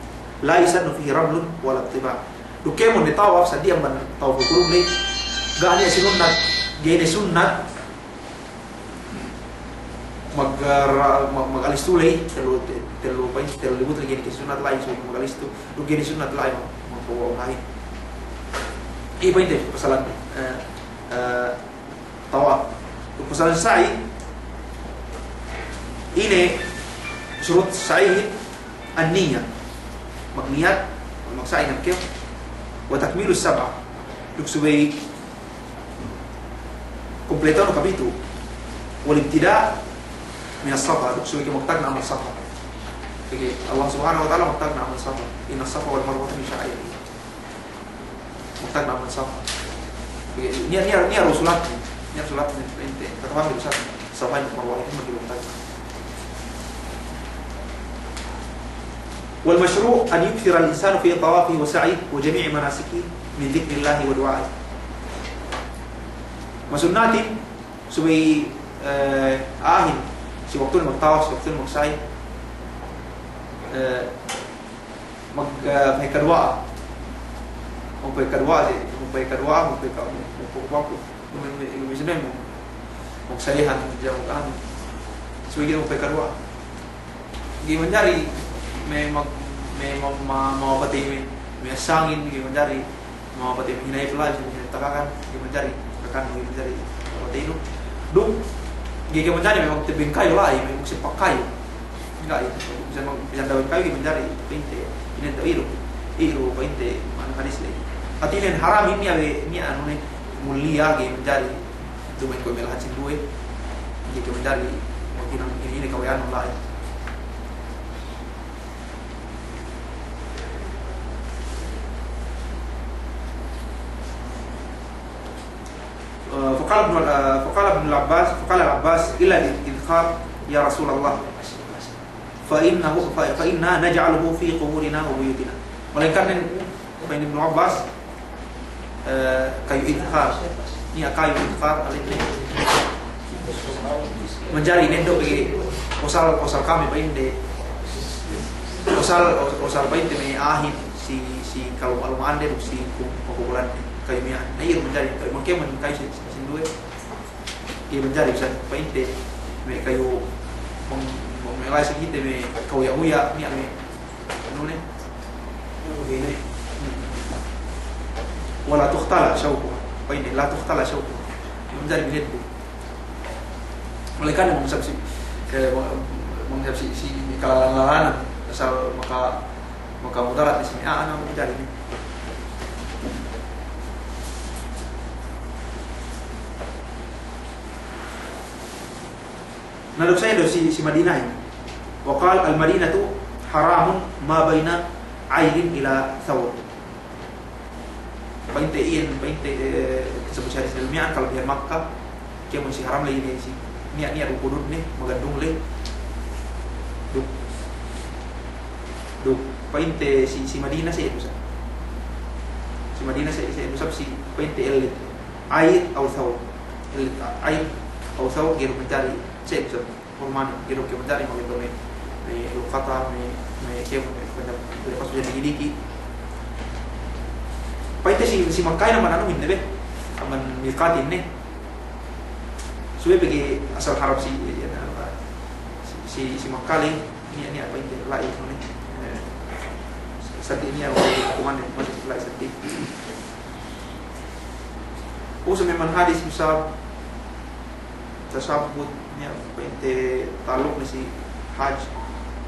la yusannu fihi ramlun wala tiba'. Duk kēmon ne tawaf seddili amban tawaful qudum ley, ga' ne sinunnat, ga'i ne sunnat mag-, ra-, mag-, magalistu ley, tellu, te-, tellu pa'in, tellu libut ley ga'i ne sunnat la'i, subey magalistu, duk ga'i ne sunnat la'i mag-, magpaguwa' unahin. Iye pa'inte pasalan, eh, eh, tawaf. Duk pasalan sa'i, ine surut sa'ihin, an-niyah. Magniyat, magsa'i ne kew. Wa takmilus sab'a. Duk subey kumpletonu kapitu'. Wal ibtida' minas Safa. Duk subey kew magtagna' amban Safa. Pegge' Allah Subhanahu wa Ta'ala magtagna' amban Safa. Innas Safa wal Marwata min sha'airillah. Magtagna' amban Safa. Niya', niya', niya' du sulatnen. Niya' du sulatnen, pa'inte. Kata'uhanbi du sulatnen. Safa duk Marwa inin magtagna'. Wal mashru' an yukthira al-insanu fi tawafihi wa sa'yihi wa jami'i manasikihi min dhikrillahi wa du'a'ihi. Masunnatin, subey, eh, a'ahin, si waktune magtawaf, si waktune magsa'i, eh, mag-, eh, magpa'ekka duwa'a. Magpa'ekka duwa'a si, magpa'ekka duwa'a, magpa'ekka, magpa'ekka, magpa'ekka, magpa'ekka, magsa'ihan, jam anu. Subey ga'i magpa'ekka duwa'a. Ga'i manjari me' mag-, me' ma-, ma-, mapatey me', me' sangin, ga'i manjari. Mapatey me' hinayep la'i, me' hinayep takakan, ga'i manjari, takakan, ga'i manjari, mapatey du. Duk, ga'i, ga'i manjari me' magtebeng kayu la'i, me' magsepak kayu. Ga'i, bisan mag-, bisan dawet kayu, ga'i manjari, pa'inte, ine du ilu, ilu, pa'inte, ma'ana hadis la'i. Hātinen haram inin, abe, inin anu ne, muliya, ga'i manjari, duma'in kuwe' me' lahat sinduwe, ga'i, ga'i manjari, maghinang ine, ine kawe'anun la'i. Qala Ibnu, eh, faqala Ibnul Abbas, faqala Al-Abbas, "Illa al-idkhar, ya Rasulallah. Fa innahu, fa, fa inna naj'aluhu fi quburina wa buyutina." Malaingkan ne, pa'in Ibnu Abbas, eh, kayu idkhar. Niya' kayu idkhar, alin ne. Manjari ne du pegge' usal, usal kami pa'inde. Usal, usal pa'inde me' a'ahin si, si kalu-, kaluma'ande duk si ku-, kukulan ne. Kayu miya'an. Na iye manjari, kayu mangke man kayu si, si sinduwe. Iye manjari, bisan pa'inte me' kayu bang, bang me' la'i si kite me' kahuya'-huya', niya' me' anu ne. Wala tuqtala shawkuha. Pa'inte, la tuqtala shawkuha. Iye manjari bineddu. Malaingkan ne bang isab si, eh, bang, bang isab si, si kalalan-lalanan, asal maka, maka mudarat ne si me' a'a, manjari ne. Na duk sa iye du si, si Madinahin. Wa qala al-Madinatu haramun ma bayna 'ayrin ila thawr. Pa'inte iyan, pa'inte, eh, sabab si hadis diyalem miya'an, kalabihan Makka, kēmon si haram ley ine si, niya', niya' du hududne, magandung ley. Duk, duk, pa'inte si, si Madina sa iye du sa. Si Madina sa iye, sa iye du sa si, pa'inte ellet. Ayr aw thawr. Ellet, ayr aw thawr, ga'i du manjari, sa iye du sa. Hurmani, ga'i du ke manjari mageddo' me', me' luqata, me', me' kēmon, me' panjang, me' pas hujan diki'-diki'. Pa'inte si, si Makkahin amban anuhin ne be, amban miqatin ne. Subey pegge' asal harap si, si, si, si Makka ley, niya', niya' pa'inte la'i ne. Eh, sadi' niya' kuman ne, masuk la'i sadi'. Ubus me' man hadis bisa tasabbut, niya' pa'inte ta'alluq ne si haj.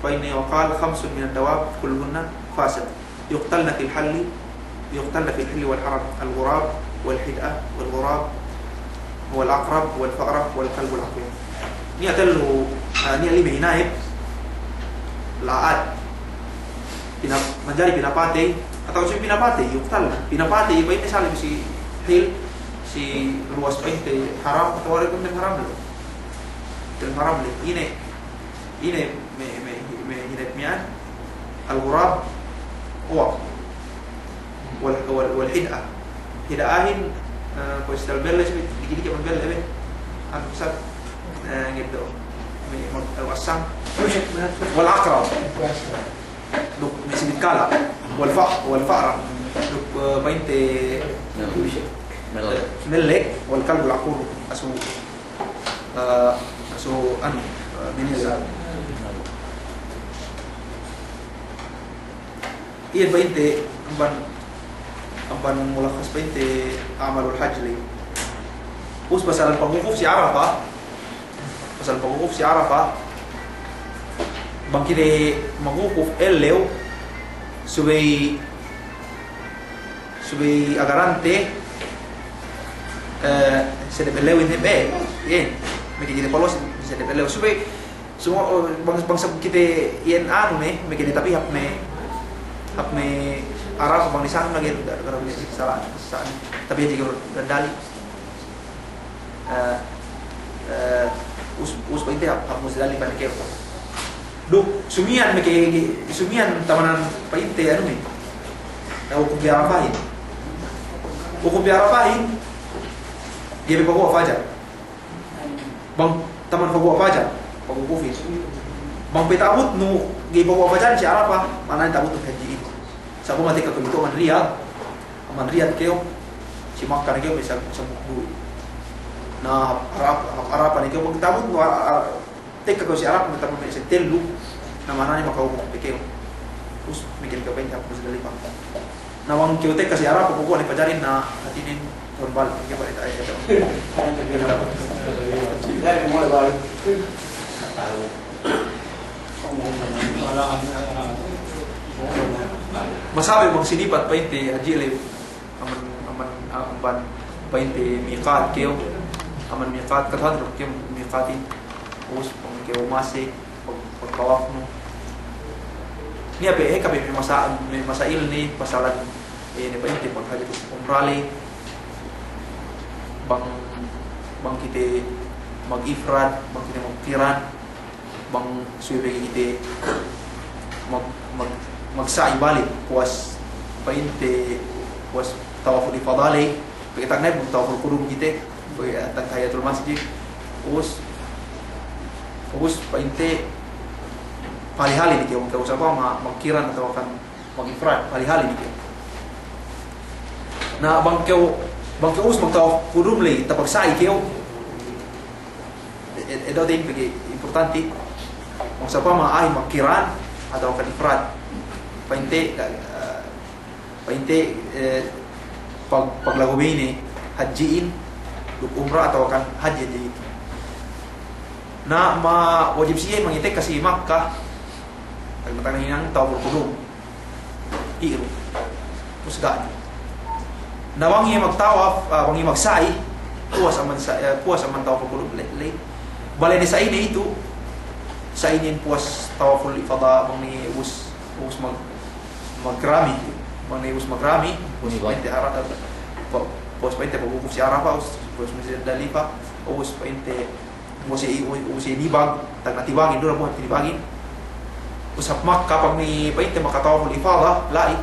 Pa'inne, wa qala khamsun minad dawab kulluhunna fasiq. Yuqtalna fil halli, yuqtalna fil hilli wal haram. Al-ghurab, wal hid'ah, wal ghurab, wal aqrab, wal fa'rah, wal kalbul aqur. Niya' tellu, ah, niya' lime hinayep. La'at. Pina-, manjari pinapatey, atawa si pinapatey, yuqtal. Pinapatey, pa'inte salim si hil, si luwas pa'inte haram, atawa diyalem haram ley. Diyalem haram ley. Ine, ine me', me', me' hinayep miya'an, al-ghurab, uwak. Wal, wal, wal hid'ah. Hid'ahin, eh, kuwe' si diyalem belle, si diki'-diki' amban belle, be. Anu, sa, eh, ngeddo'. Me', me', al-wassang. Wal aqrab. Duk me' si bitkala', wal fa-, wal fa'rah, duk, eh, pa'inte mellek, wal kalbul aqur, asu, eh, asu anu, eh, binilla. Iye pa'inte amban, amban mulakhas pa'inte a'malul hajj ley. Ubus pasal pagwukuf si Arafah, Pasal pagwukuf si Arafah, bang kite magwukuf ellew, subey, subey agarante, eh, sedep ellewin hep, eh, iye, meke kite polo sedep ellew, subey, sumo, bang, bang sab kite iyan anu me', meke ne tapi hap me', hap me' Arafah bang ne sanu lagi', gara-gara me' sala', sala', tapi iye jika dandali. Eh, eh, us-, us-, pa'inte hap, hap Muzdalifa ne kew. Duk, sumiyan meke, sumiyan tamanan pa'inte anu me'. Eh, wukuf bi Arafahin. Wukuf bi Arafahin, ga'i pe paguwa' fajar. Bang taman paguwa' fajar, pagwukufin. Bang pe ta'abutnu, ga'i paguwa' fajar si Arafah, ma'anane ta'abutnu hadjihin. Sa' bu mate ka kulitu man Riyad, Amban Riyad kew, si Makka ne kew me' sa-, sampū' duwe. Na, Arafah, Arafah ne kew, bang ta'abutnu, a-, a-, tekka kew si Arafah, me' ta'abut me' sentelu, na ma'anane makawukuf pe kew. Terus, meke ne kew pa'inte hap Muzdalifa. Na bang kew tekka si Arafah, paguwa' ne fajarin, na hātinen, tahun balik, meke balik, ay, ay, ay. Masabi bang sinipat pa'inte hadji ley. Amban, amban, amban pa'inte miqat kew, amban miqat, kata'uhannu kew miqatin, ubus bang kew masi, pag-, pagtawafnu. Niya' pe, eh, kape me' masa-, me' masail ne, pasalan, eh, ne pa'inte paghadji duk umra ley, bang, Bang kite mag-ifrad, bang kite magkiran, bang subey pe kite mag-, mag-, magsa'i balik, puwas pa'inte, puwas tawaful ifadah ley, pegge' tagna'in bang tawaful kudum kite, pegge' tahiyatul masjid, ubus, ubus pa'inte pahali-hali ne kew, kew sa' ma-, magkiran atawa kan mag-ifrad, pahali-hali ne kew. Na bang kew, bang kew ubus magtawaf kudum ley, tapagsa'i kew. E-, e-, eddo'te in pegge' importanti. Bang sa'upama a'a magkiran atawa kan ifrad. Pa'inte, eh, pa'inte, eh, pag-, paglagu bi ne hadji'in, duk umra atawa kan hadji, hadji'in. Na ma-, wajib siye mangetek kasi Makkah. Tagna'-tagna' hinang tawaful kudum. Iru. Ubus ga' ne. Na bang iye magtawaf, ah, bang iye magsa'i, puwas amban sa-, eh, puwas amban tawaful kudum, le-, ley. Bale ne sa'ine itu, sa'ine puwas tawaful ifadah, bang ne ubus, ubus mag-, magrami. Bang ne ubus magrami, puwas pa'inte Ara-, eh, pu-, puwas pa'inte pagwukuf si Arafah, ubus, ubus Muzdalifah, ubus pa'inte ubus iye, ubus iye nibag, tagna' tibagin, dura buhat tinibagin. Ubus hap Makkah, pag ne pa'inte makatawaful ifadah, la'i.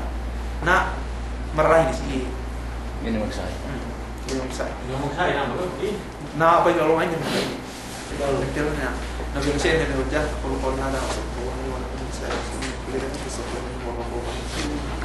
Na, marahi ne si iye. Ine magsa'i. Hmm, ine magsa'i. Ine magsa'i, na, magsa'i. Na, pa'inte ulama' ine magsa'i. Ine magsa'i, na, magsa'i, na, magsa'i, na, magsa'i.